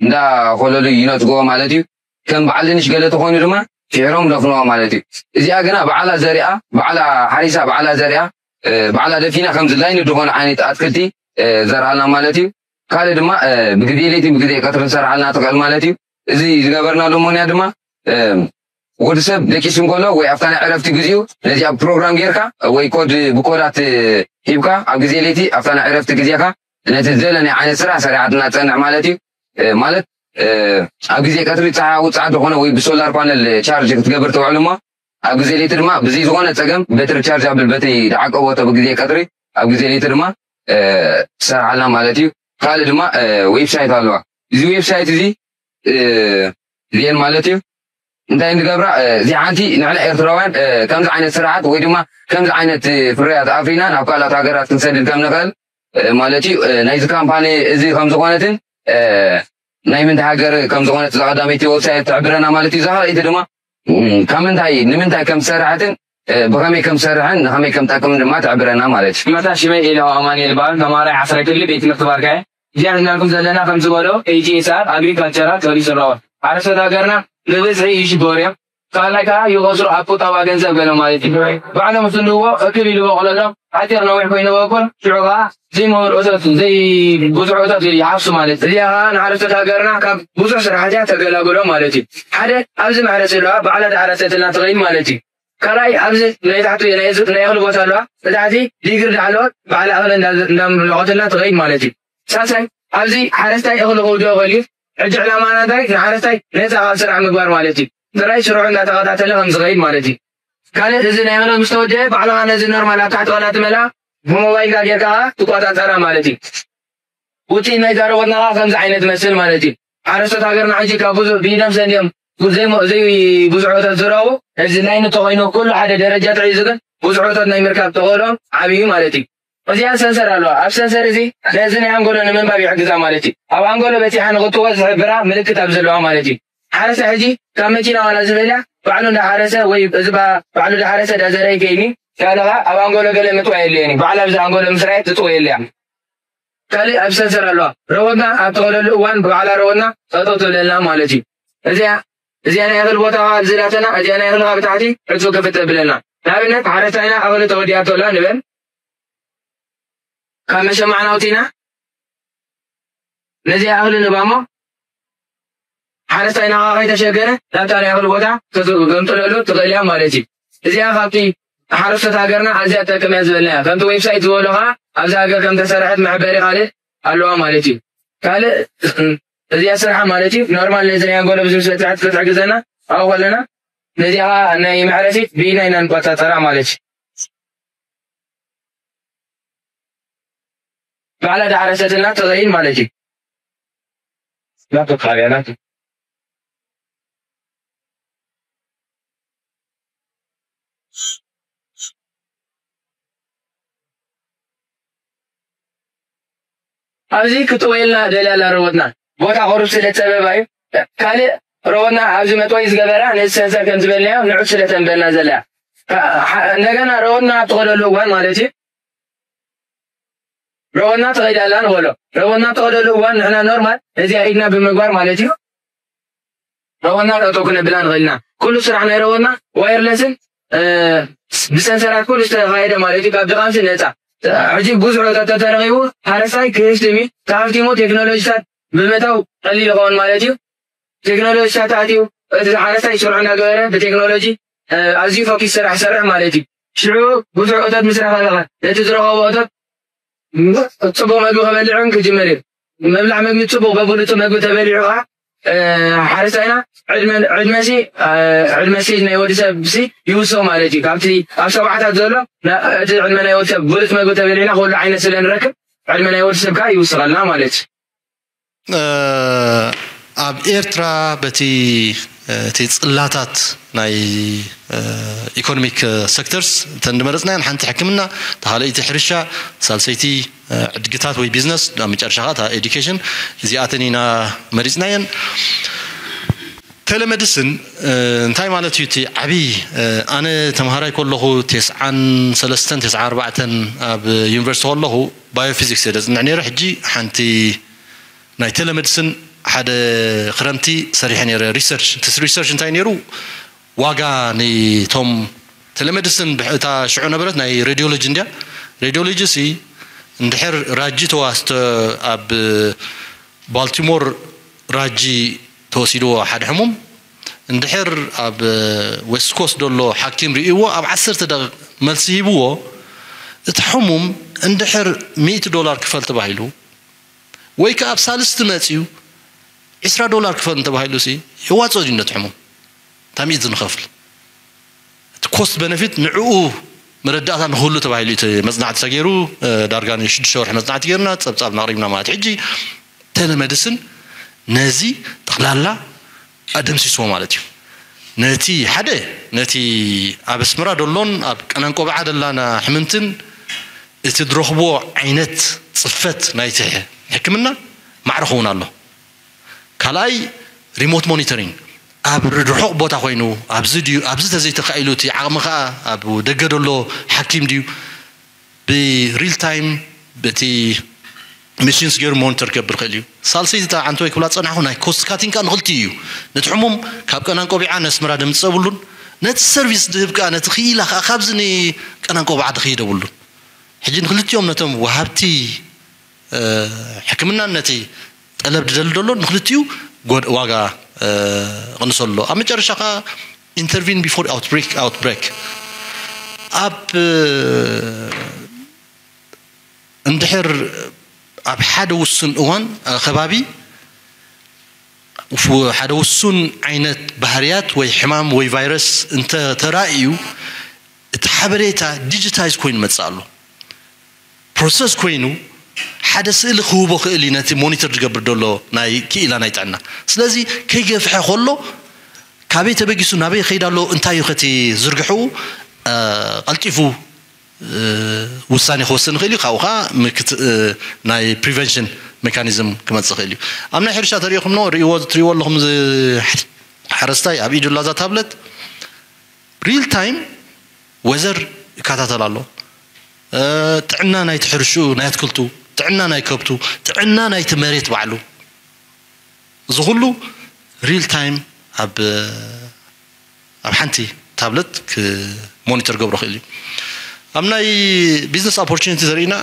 እንዳ ኮለሉ ይነፅግዎ ማለት እዩ። ከም በዓል ድንሽ ገለ ተኮይኑ ድማ ፊሕሮም ደፍንዎ ማለት እዩ። እዚኣ ግና በዓላ ዘሪኣ፣ በዓላ ሓሪሳ፣ በዓላ ዘሪኣ፣ በዓላ ደፊና ከምዚ ላይን ዝኾነ ዓይነት ኣትክልቲ ዘርኣልና ማለት እዩ። ካልእ ድማ ብግዜ ለይቲ ብግዜ ቀትሪ ትሰርሓልና ትኽእል ማለት እዩ። እዚ ዝገበርናሉ ምኽንያት ድማ ወዲ ሰብ ደቂሱ እንከሎ ወይ ኣብታ ናይ ዕረፍቲ ግዜኡ ነዚኣ ፕሮግራም ጌርካ ወይ ኮድ ብኮዳት ሂብካ ኣብ ግዜ ለይቲ ኣብታ ናይ ዕረፍቲ ግዜካ ነቲ ዝደለናዮ ዓይነት ስራሕ ሰሪሓትና ትጸንሕ ማለት እዩ። ማለት ኣብ ግዜ ቀትሪ ጸሓይ ውጽዓት ዝኾነ ወይ ብሶላር ፓነል ቻርጅ ክትገብር ትውዕል እሞ ኣብ ግዜ ለይቲ ድማ ብዘይ ዝኾነ ጸገም በትሪ ቻርጅ ኣብል በትሪ ዝዓቀቦ እቶ ብግዜ ቀትሪ ኣብ ግዜ ለይቲ ድማ ትሰርሓልና ማለት እዩ። ካልእ ድማ ዌብሳይት ኣለዋ። እዚ ዌብሳይት እዚ እዚኤን ማለት እዩ እንታይ ንገብራ እዚ ሓንቲ ንሕና ኤርትራውያን ከምዚ ዓይነት ስርዓት ወይ ድማ ከምዚ ዓይነት ፍርያት ኣፍሪና ናብ ካልኦት ሃገራት ክንሰድድ ከም ንኽእል ማለት እዩ። ናይዚ ካምፓኒ እዚ ከም ዝኾነትን ናይ ምንታይ ሃገር ከም ዝኾነት እዛ ቀዳመይቲ ዌብሳይት ትሕብረና ማለት እዩ። እዛ ካልኣይቲ ድማ ካብ ምንታይ ንምንታይ ከም ዝሰርሐትን ብኸመይ ከም ዝሰርሐን ንኸመይ ከም ትጠቅምን ድማ ትሕብረና ማለት እዩ። መታ ሽመይ ኢለ ኣማኑኤል ይበሃል። ተማሃራይ ዓስራይ ክፍሊ ቤት ትምህርቲ ባርካየ። እዚኣ ንናልኩም ዘለና ከም ዝበሎ ኤ ጂ ኤስ ኣር ኣግሪካልቸራል ሰርቪስ ኣለዎ። ሓረስቶት ሃገርና ብብዝሒ ይሽገሩ እዮም። ካልኣይ ከዓ ይኸስሩ ኣብ ቁጠባ ገንዘብ ገለ ማለት እዩ። ባዕሎም ዝፍንዎ እክል ኢሉ በቁለሎም ሓፂር ነዊሕ ኮይኑ በቁል ሽዑ ከዓ ዘይምህር እቶት ዘይብዙሕ እቶት ይሓፍሱ ማለት እዩ። እዚኣ ከዓ ንሓረስቶት ሃገርና ካብ ብዙሕ ስራሕቲ እያ ተገላግሎም ማለት እዩ። ሓደ ኣብዚ መሕረሲ ኣለዋ ባዕላ ዳሕረሰትና ትኸይድ ማለት እዩ። ካልኣይ ኣብዚ ናይ ታሕቱ ናይ እኽሊ ቦታ ኣለዋ ብታሕቲ ዲግሪ ዳዕለወት ባዕላ እኽሊ እንዳምለቆትልና ትኸይድ ማለት እዩ። ሳልሳይ ኣብዚ ሓረስታይ እኽሊ ክውድኦ ከልዩ ሕጂ ዕላማና እንታይ ንሓረስታይ ነፃ ካብ ስራሕ ምግባር ማለት እዩ። ጥራይ ስርሑ እንዳተኸታተለ ከም ዝኸይድ ማለት እዩ። ካልእ እዚ ናይ እኽሊ ምስ ተወደአ ባዕልኻ ነዚ ኖርማል ኣብ ታሕቲ ቐላ ትመልኣ ብሞባይልካ ጌርካ ኸዓ ትቆፃፀራ ማለት እዩ። ውፅኢት ናይ ዛረቦትና ኸዓ ከምዚ ዓይነት መስል ማለት እዩ። ሓረስቶት ሃገርና ሕጂ ካብ ብዙሕ ብኢዶም ሰንዮም ዘይብዙሕ እቶት ዝረኸቡ ሕዚ ናይ ንተኾይኑ ኩሉ ሓደ ደረጃ ተሒዙ ግን ብዙሕ እቶት ናይ ምርካብ ተኽእሎም ዓብዩ ማለት እዩ። እዚኣ ሰንሰር ኣለዋ። ኣብ ሰንሰር እዚ ነዚ ናይ ኣንጎሎ ንምንባብ ይሕግዛ ማለት እዩ። ኣብ ኣንጎሎ በፂሓ ንክትወፅ ዝሕብራ ምልክት ኣብ ዘለዋ ማለት እዩ። ሓረስታይ ሕጂ ካብ መኪና ዋላ ዝበልያ ባዕሉ እንዳሓረሰ ወይ እዚ ባ- ባዕሉ እንዳሓረሰ ዳዘረ ይከይኒ ካልኻ ኣብ ኣንጎሎ ገለ ምጥዋ የለየኒ ባዕላ ብዚ ኣንጎሎ ምስራየት ትጥወ የለያ። ካልእ ኣብ ሰንሰር ኣለዋ። ረወትና ኣብ ተኸደሉ እዋን ብባዕላ ረወትና ጠጠው ትብለልና ማለት እዩ። እዚኣ እዚኣ ናይ እኽል ቦታ ኣብዚ ላተና እዚኣ ናይ እኽልኻ ብታሕቲ ዕፁ ክፍት ተብለና። ንኣብነት ሓረስታይና እኽሊ ተወዲኣቶላ ንበል ካብ መሸማዕና ኣውፂና ነዚ ኣኽሊ ንባሞ ሓረስታይ ናኻ ከይተሸገረ ናብታ ናይ ኣኽሊ ቦታ ገምጥለሉ ትኽእል እያ ማለት እዩ። እዚኣ ካብቲ ሓረስቶት ሃገርና ኣዝያ ትጠቅም እያ ዝበልናያ ከምቲ ዌብሳይት ዝበሎ ከዓ ኣብዚ ሃገር ከም ተሰርሐት መሕበሪ ካልእ ኣለዋ ማለት እዩ። ካልእ እዚኣ ስርሓ ማለት እዩ። ኖርማል ነዚ ናይ ኣንጎሎ ብዙ ስለ ትሕግዘና ኣብኡ ከለና ነዚኣ ናይ መሕረሲት ብኢድና ኢና ንቆፃፀራ ማለት እዩ። ባዕላ ዳሕረሰትና ትኽእል ማለት እዩ። ናቶ ካርያ ናቶ ኣብዚ ክጥወየልና ደልያ ኣላ ረወትና ቦታ ቁሩብ ስለ ፀበባ እዩ። ካልእ ረወትና ኣብዚ መጥወይ ዝገበራ ነዚ ሰንሰር ከም ዝበልናዮ ንዑ ስለ ተንበልና ዘላ እንደገና ረወትና ኣብ ትኸደሉ እዋን ማለት እዩ። ረወና ተኸይዳላ ንበሎ። ረወና ተኸደሉ እዋን ንሕና ኖርማል ነዚኣ ኢድና ብምግባር ማለት እዩ። ረወና ጠጠው ክነብላ ንኽእል ኢና። ኩሉ ስራሕ ናይ ረወና ዋየርለስን ብሰንሰላት ኩሉ ዝተኻየደ ማለት እዩ። ካብ ድኻምሲ ነፃ። ሕጂ ብዙሕ ወጠጥ ተተረኺቡ ሓረስታይ ክህፍትም እዩ። ተሃፍቲሙ ቴክኖሎጂታት ብምእታው ቀሊል ይኸውን ማለት እዩ። ቴክኖሎጂ ተኣትዩ እቲ ሓረስታይ ስርሑ እናገበረ ብቴክኖሎጂ ኣዝዩ ፈኪስ ስራሕ ይሰርሕ ማለት እዩ። ሽዑ ብዙሕ እቶት ምስ ረኸበ ነቲ ዝረኸቦ እቶት ጽቡቕ መግቢ ከበልዕን ክጅምር እዩ። ምብላዕ መግቢ ጽቡቕ በብሉጹ መግቢ ተበሊዑ ከዓ ሓረስታይና ዕድመ ሲ ዕድመ ሲ ናይ ወዲ ሰብ ሲ ይውስኽ ማለት እዩ። ካብቲ ኣብ ሰብዓታት ዘሎ እቲ ዕድመ ናይ ወዲ ሰብ ብሉጽ መግቢ ተበሊዕና ኩሉ ዓይነት ስለ ንረክብ ዕድመ ናይ ወዲ ሰብ ከዓ ይውስኸልና ማለት እዩ። ኣብ ኤርትራ በቲ እቲ ጽላታት ናይ ኢኮኖሚክ ሰክተርስ እተን ዝመረጽናየን ሓንቲ ሕክምና፣ ተኻለይቲ ሕርሻ፣ ሳልሰይቲ ዕድግታት ወይ ቢዝነስ፣ ኣብ መጨረሻ ከዓ እታ ኤዱኬሽን፣ እዚኣተን ኢና መሪጽናየን። ቴሌመድስን እንታይ ማለት እዩ? እቲ ዓብዪ ኣነ ተምሃራይ ከለኹ ተስዓን ሰለስተን ተስዓን ኣርባዕተን ኣብ ዩኒቨርሲቲ ከለኹ ባዮፊዚክስ እየ ዘጽንዕ ነይረ። ሕጂ ሓንቲ ናይ ቴሌመድስን ሓደ ክረምቲ ሰሪሐ ነይረ ሪሰርች። እቲ ሪሰርች እንታይ ነይሩ? ዋጋ ንቶም ቴሌመድስን እታ ሽዑ ነበረት ናይ ሬዲዮሎጂ እንድያ። ሬዲዮሎጂ ሲ እንድሕር ራጂ ተዋስተ ኣብ ባልቲሞር ራጂ ተወሲድዎ ሓደ ሕሙም እንድሕር ኣብ ዌስት ኮስት ዘሎ ሓኪም ርእይዎ ኣብ ዓሰርተ ደቂቕ መልሲ ሂብዎ። እቲ ሕሙም እንድሕር ሚእቲ ዶላር ክፈል ተባሂሉ ወይ ከዓ ኣብ ሳልስቲ መፅዩ ዒስራ ዶላር ክፈል እንተባሂሉ ሲ የዋፅኦ ድዩ ነቲ ሕሙም? እታ ሚእቲ ንኸፍል እቲ ኮስት በነፊት ንዕኡ መረዳእታ ንክህሉ ተባሂሉ እቲ መፅናዕቲ ተገይሩ ዳርጋ ንሽዱሽተ ወርሒ መፅናዕቲ ገይርና ፀብፃብ ናቅሪብና ማለት ሕጂ ቴሌመድስን ነዚ ጠቕላላ ኣደምሲስዎ ማለት እዩ። ነቲ ሓደ ነቲ ኣብ ኣስመራ ደሎን ኣብ ቀናንቆብዓ ደላና ሕምንትን እቲ ዝረኽብዎ ዓይነት ፅፈት ናይቲ ሕክምና ማዕረ ክኸውን ኣሎ። ካልኣይ ሪሞት ሞኒተሪንግ ኣብ ርሑቕ ቦታ ኮይኑ ኣብዚ ድዩ ኣብዚ ተዘይተኻኢሉ እቲ ዓቕሚ ከዓ ኣብ ደገ ደሎ ሓኪም ድዩ ብሪል ታይም በቲ ሚሽንስ ገይሩ ሞኒተር ክገብር ክእል እዩ። ሳልሰይቲ እታ ዓንተወይ ክብላ ዝፀናሕኩ ናይ ኮስት ካቲንግ ከዓ ንክልቲኡ እዩ። ነቲ ሕሙም ካብ ቀናን ቆቢዓ ነስመራ ደምፅእ የብሉን። ነቲ ሰርቪስ ድህብ ከዓ ነቲ ክኢላ ከዓ ካብዚ ንቀናን ቆቢዓ ድኽይድ የብሉን። ሕጂ ንክልቲኦም ነቶም ወሃብቲ ሕክምናን ነቲ ጠለብ ድደሊ ዘሎ ንክልቲኡ ዋጋ ቅንሰሎ ኣብ መጨረሻ ከዓ intervene before outbreak outbreak ኣብ እንድሕር ኣብ ሓደ ውሱን እዋን ከባቢ ሓደ ውሱን ዓይነት ባህርያት ወይ ሕማም ወይ ቫይረስ እንተ ተራእዩ እቲ ሓበሬታ ዲጂታይዝ ኮይኑ መፅእ ኣሎ። ፕሮሰስ ኮይኑ ሓደ ስእሊ ክህቦ ክእል እዩ ነቲ ሞኒተር ዝገብር ዘሎ ናይ ክኢላ ናይ ጥዕና። ስለዚ ከይገፍሐ ከሎ ካበይ ተበጊሱ ናበይ ከይዳ ኣሎ እንታይ እዩ ከቲ ዝርግሕኡ ቀልጢፉ ውሳኔ ክወስን ይኽእል እዩ። ካብኡ ከዓ ምክት ናይ ፕሪቨንሽን ሜካኒዝም ክመፅእ ይኽእል እዩ። ኣብ ናይ ሕርሻ ተሪኢኹም ነው ርእዎ ትሪእዎ ኣለኹም። ሓረስታይ ኣብ ኢዱ ላዛ ታብለት ሪል ታይም ወዘር ይከታተል ኣሎ። ጥዕና ናይቲ ሕርሽኡ ናይ ኣትክልቱ፣ ጥዕና ናይ ከብቱ፣ ጥዕና ናይቲ መሬት ባዕሉ፣ እዚ ኩሉ ሪል ታይም ኣብ ኣብ ሓንቲ ታብለት ሞኒተር ገብሮ ክእል እዩ። ኣብ ናይ ቢዝነስ ኦፖርቹኒቲ ዘርእና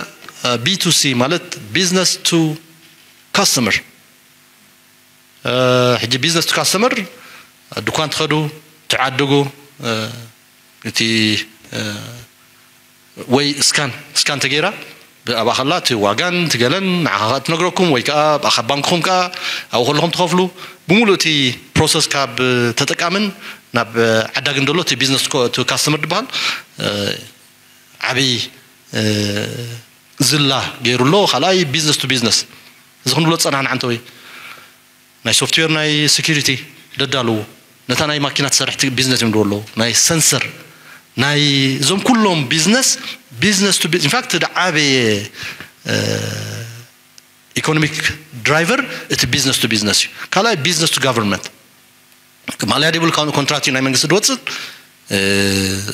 ቢ ቱ ሲ ማለት ቢዝነስ ቱ ካስተመር። ሕጂ ቢዝነስ ቱ ካስተመር ድኳን ትኸዱ፣ ትዓድጉ፣ እቲ ወይ ስካን ስካን ተገይራ ኣብኣ ከላ እቲ ዋጋን እቲ ገለን ንዓኻ ትነግረኩም፣ ወይ ከዓ ኣብ ባንክኹም ከዓ ኣብኡ ከለኹም ትኸፍሉ። ብምሉእ እቲ ፕሮሰስ ካብ ተጠቃምን ናብ ዓዳግን ዘሎ እቲ ቢዝነስ ቱ ካስተመር ዝበሃል ዓብዪ ዝላ ገይሩ ኣሎ። ካልኣይ ቢዝነስ ቱ ቢዝነስ እዚ ክንብሎ ዝፀናሕና ዓንተወይ ናይ ሶፍትዌር ናይ ሴኩሪቲ ደዳልዉ ነታ ናይ ማኪና ትሰርሕ ቢዝነስ እዮም ኣለዉ ናይ ሰንሰር ናይ እዞም ኩሎም ቢዝነስ ቢዝነስ ቱ ኢንፋክት ደዓበየ ኢኮኖሚክ ድራይቨር እቲ ቢዝነስ ቱ ቢዝነስ እዩ። ካልኣይ ቢዝነስ ቱ ጋቨርንመንት ማልያ ዲብል ኮንትራት እዩ ናይ መንግስቲ ዝወፅእ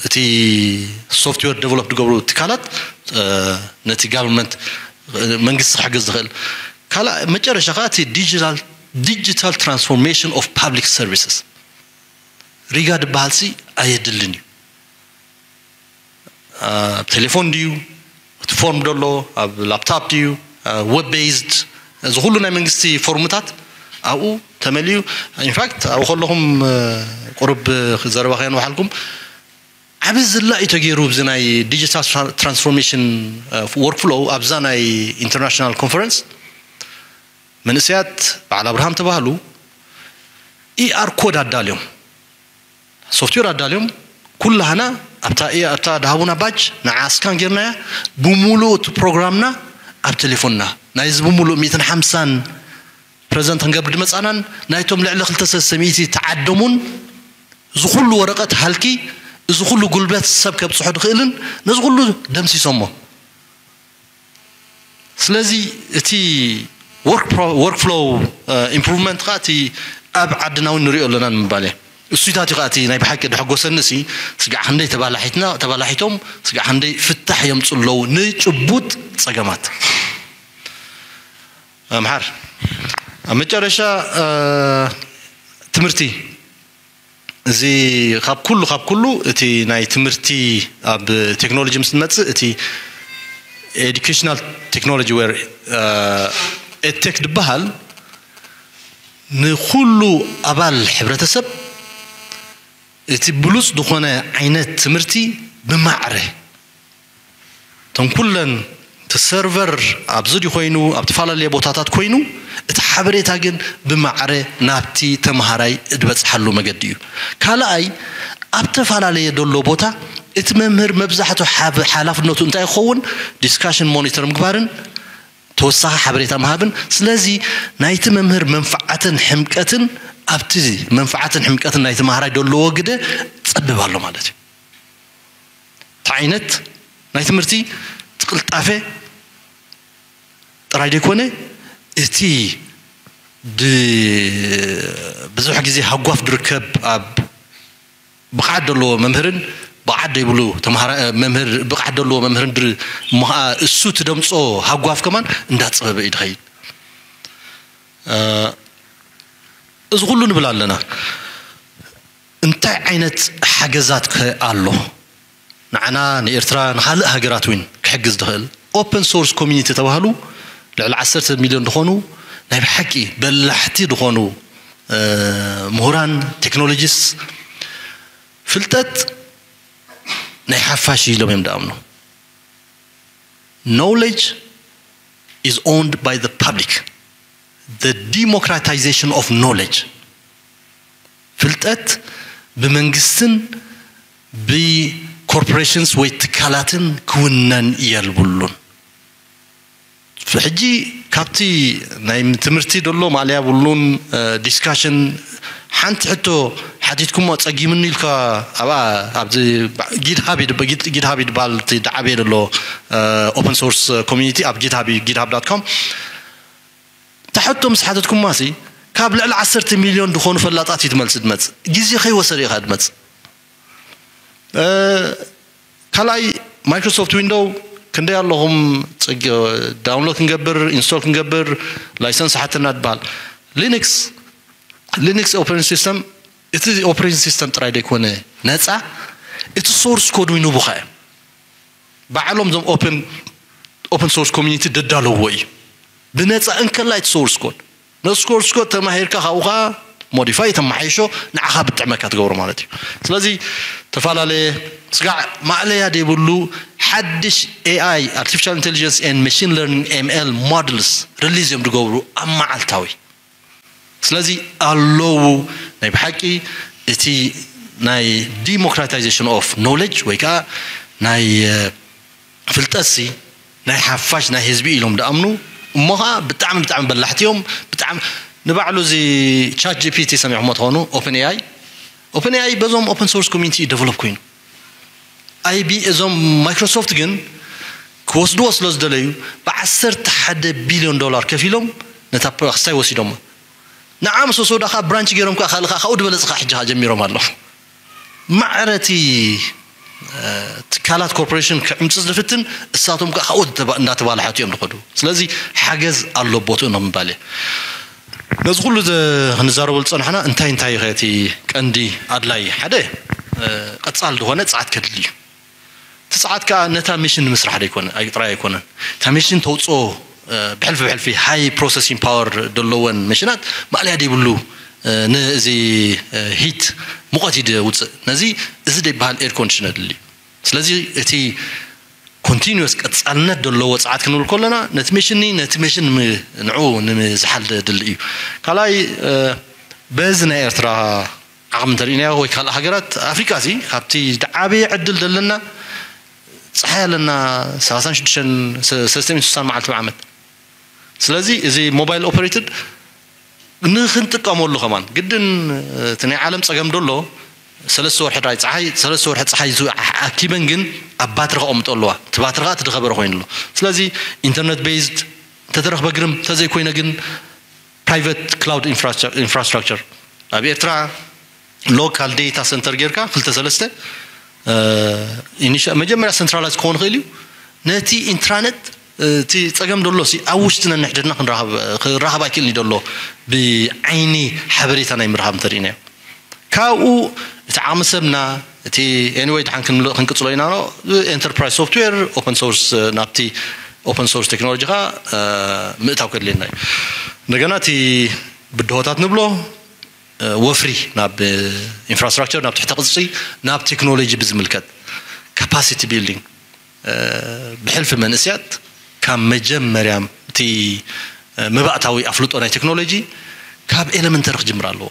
እቲ ሶፍትዌር ዴቨሎፕ ዝገብሩ ትካላት ነቲ ጋቨርንመንት መንግስቲ ክሕግዝ ዝኽእል ካልእ መጨረሻ ከዓ እቲ ዲጂታል transformation of public services ሪጋ ዝበሃል ሲ ኣየድልን እዩ። ኣብ ቴሌፎን ድዩ እቲ ፎርም ደሎ ኣብ ላፕታፕ ድዩ ዌብ ቤዝድ እዚ ኩሉ ናይ መንግስቲ ፎርምታት ኣብኡ ተመልዩ ኢንፋክት ኣብኡ ከለኹም ቁሩብ ዘረባ ከየንውሓልኩም ዓብ ዝላ እዩ ተገይሩ እዚ ናይ ዲጂታል transformation work flow ኣብዛ ናይ ኢንተርናሽናል ኮንፈረንስ መንእሰያት በዓል ኣብርሃም ተባህሉ ኢኣር ኮድ ኣዳልዮም ሶፍትዌር ኣዳልዮም ኩላህና ኣብታ ኣብታ ድሃቡና ባጅ ንዓ ስካን ጌርናያ ብሙሉእ እቲ ፕሮግራምና ኣብ ቴሌፎንና ናይዚ ብሙሉእ ሚእትን ሓምሳን ፕረዘንት ክንገብር ድመፃናን ናይቶም ልዕሊ ክልተ ሰለስተ ሚእቲ ተዓደሙን እዚ ኩሉ ወረቐት ሃልኪ እዚ ኩሉ ጉልበት ሰብ ከብፅሖ ድኽእልን ነዚ ኩሉ ደምሲሶሞ ስለዚ እቲ work flow improvement ከዓ እቲ ኣብ ዓድና እውን ንሪኦ ኣለና ንምባል እየ እሱታት እዩ ከዓ እቲ ናይ ብሓቂ ድሕጎሰኒ ሲ ስጋዕ ክንደይ ተባላሒትና ተባላሒቶም ስጋዕ ክንደይ ፍታሕ የምፁ ኣለዉ ንጭቡጥ ፀገማት ኣምሓር ኣብ መጨረሻ ትምህርቲ እዚ ካብ ኩሉ ካብ ኩሉ እቲ ናይ ትምህርቲ ኣብ ቴክኖሎጂ ምስ ንመፅእ እቲ educational technology where edtech ዝበሃል ንኩሉ ኣባል ሕብረተሰብ እቲ ብሉፅ ዝኾነ ዓይነት ትምህርቲ ብማዕረ እቶም ኩለን እቲ ሰርቨር ኣብዚ ድዩ ኮይኑ ኣብ ተፈላለየ ቦታታት ኮይኑ እቲ ሓበሬታ ግን ብማዕረ ናብቲ ተምሃራይ እድበፅሓሉ መገዲ እዩ። ካልኣይ ኣብ ተፈላለየ ደሎ ቦታ እቲ መምህር መብዛሕቱ ሓላፍነቱ እንታይ ክኸውን ዲስካሽን ሞኒተር ምግባርን ተወሳኺ ሓበሬታ ምሃብን ስለዚ ናይቲ መምህር መንፍዓትን ሕምቀትን ኣብቲ መንፍዓትን ሕምቀትን ናይ ተምሃራይ ደለዎ ግደ ፀብብ ኣሎ ማለት እዩ። እቲ ዓይነት ናይ ትምህርቲ እቲ ቅልጣፈ ጥራይ ዘይኮነ እቲ ብዙሕ ግዜ ሃጓፍ ዝርከብ ኣብ ብቕዓት ዘለዎ መምህርን ብቕዓት ዘይብሉ መምህር ብቕዓት ዘለዎ መምህርን እሞ ከዓ እሱ ትደምፆ ሃጓፍ ከማን እንዳፀበበ እዩ ዝኸይድ። እዚ ኩሉ ንብል ኣለና። እንታይ ዓይነት ሓገዛት ከ ኣሎ ንዓና ንኤርትራ ንኻልእ ሃገራት እውን ክሕግዝ ዝኽእል? ኦፕን ሶርስ ኮሚኒቲ ተባህሉ ልዕሊ ዓሰርተ ሚልዮን ዝኾኑ ናይ ብሓቂ በላሕቲ ዝኾኑ ምሁራን ቴክኖሎጂስ ፍልጠት ናይ ሓፋሽ ኢሎም እዮም ዝኣምኑ። Knowledge is owned by the public. The democratization of knowledge ፍልጠት ብመንግስትን ብኮርፖሬሽንስ ወይ ትካላትን ክውነን የልብሉን። ሕጂ ካብቲ ናይ ትምህርቲ ደሎ ማልያ ብሉን ዲስካሽን ሓንቲ ሕቶ ሓቲትኩሞ ጸጊምኒ ኢልካ ኣብኣ ኣብዚ GitHub ይድበ- Git- GitHub ይድበሃል እቲ ዝዓበየ ዘሎ open source community ኣብ GitHub እዩ፣ github dot com። ተሕቶ ምስ ሓተትኩማ ሲ ካብ ልዕሊ ዓሰርተ ሚልዮን ዝኾኑ ፈላጣት እዩ ትመልሲ ድመጽ ግዜ ከይወሰደ ኢኻ ድመጽ ካልኣይ ማይክሮሶፍት ዊንዶው ክንደይ ኣለኹም? ዳውንሎድ ክንገብር ኢንስቶል ክንገብር ላይሰንስ ሓትና ትበሃል። ሊኒክስ ሊኒክስ ኦፕሬቲንግ ሲስተም እቲ ኦፕሬቲንግ ሲስተም ጥራይ ዘይኮነ ነፃ እቲ ሶርስ ኮድ ዊንቡኻ እዮም ባዕሎም ዞም ኦፕን ኦፕን ሶርስ ኮሚኒቲ ደዳለዎ እዩ ብነፃ እንከላይ እቲ ሶርስ ኮድ ነዚ ኮርስ ኮድ ተማሂርካ ካብኡ ከዓ ሞዲፋይ ተመሓይሾ ንዓኻ ብጥዕመካ ትገብሮ ማለት እዩ ስለዚ ተፈላለየ ስጋዕ ማእለያ ዘይብሉ ሓድሽ ኤኣይ artificial intelligence and machine learning M L models release እዮም ዝገብሩ ኣብ መዓልታዊ ስለዚ ኣለዉ ናይ ብሓቂ እቲ ናይ democratization of knowledge ወይ ከዓ ናይ ፍልጠትሲ ናይ ሓፋሽ ናይ ህዝቢ ኢሎም ደኣምኑ እሞ ከዓ ብጣዕሚ ብጣዕሚ በላሕቲ እዮም ብጣዕሚ ንባዕሉ እዚ ቻት ጂፒቲ ሰሚዕሞ ትኾኑ ኦፕን ኤኣይ ኦፕን ኤኣይ በዞም ኦፕን ሶርስ ኮሚኒቲ እዩ ደቨሎፕ ኮይኑ ኣይቢ እዞም ማይክሮሶፍት ግን ክወስድዎ ስለ ዝደለዩ ብዓሰርተ ሓደ ቢልዮን ዶላር ከፊሎም ነታ ክስታይ ወሲዶሞ ንዓ ምስ ወሰዱ ከዓ ብራንች ገይሮም ከዓ ካልእ ከዓ ካብኡ ዝበለፅ ከዓ ሕጂ ከዓ ጀሚሮም ኣለዉ ማዕረ እቲ ትካላት ኮርፖሬሽን ክዕምፅፅ ዝፍትን እሳቶም ከዓ ካብኡ እንዳተባላሓቱ እዮም ዝኸዱ ስለዚ ሓገዝ ኣሎ ቦትኡ ነው ምባል ነዚ ኩሉ ክንዛረበሉ ዝፀናሕና እንታይ እንታይ ኸ እቲ ቀንዲ ኣድላይ ሓደ ቀፃል ዝኾነ ፀዓት ከድሊ እዩ እቲ ፀዓት ከዓ ነታ ሚሽን ንምስራሕ ጥራይ ኣይኮነን እታ ሚሽን ተውፅኦ ብሕልፊ ብሕልፊ ሃይ ፕሮሰሲንግ ፓወር ዘለወን መሽናት ማእለያ ዘይብሉ ንእዚ ሂት ሙቐት እዩ ዝውፅእ ነዚ እዚ ዘይበሃል ኤር ኮንዲሽን ኣድሊ እዩ ስለዚ እቲ ኮንቲኒስ ቀፃልነት ዘለዎ ፀዓት ክንብል ከለና ነቲ ሚሽን ነቲ ሚሽን ንዑ ንምዝሓል ድል እዩ ካልኣይ በዚ ናይ ኤርትራ ዓቕሚ እንተሪእናዮ ወይ ካልእ ሃገራት ኣፍሪቃ ሲ ካብቲ ዝዓበየ ዕድል ዘለና ፀሓይ ኣለና ሰላሳን ሽዱሽተን ሰለስተን ስሳን መዓልቲ ብዓመት ስለዚ እዚ ሞባይል ኦፐሬትድ ንክንጥቀመሉ ከማን ግድን እቲ ናይ ዓለም ፀገም ደሎ ሰለስተ ወርሒ ድራይ ፀሓይ ሰለስተ ወርሒ ፀሓይ ኣኪበን ግን ኣብ ባትሪ ከቐምጦ ኣለዋ እቲ ባትሪ ከዓ ትድኸበረ ኮይኑ ኣሎ ስለዚ ኢንተርነት ቤዝድ እንተተረኽበ ግርም እንተዘይኮይነ ግን private cloud infrastructure ኣብ ኤርትራ local data center ጌርካ ክልተ ሰለስተ መጀመርያ centralize ክኸውን ይኽእል እዩ ነቲ ኢንትራነት እቲ ፀገም ደሎ ኣብ ውሽጢ ነንሕድና ክራኸብ ኣይክእልን ደሎ ብዓይኒ ሓበሬታ ናይ ምርሃብ እንተሪእናዮ ካብኡ እቲ ዓቕሚ ሰብና እቲ anyway ድሓን ክንቅፅሎ ኢና enterprise software open source ናብቲ open source technology ኻ ምእታው ከድልየና እዩ እንደገና እቲ ብድሆታት ንብሎ ወፍሪ ናብ infrastructure ናብ ትሕተ ቅፅፂ ናብ ቴክኖሎጂ ብዝምልከት capacity building ብሕልፊ መንእስያት ካብ መጀመርያ እቲ መባእታዊ ኣፍልጦ ናይ ቴክኖሎጂ ካብ elementary ክጅምር ኣለዎ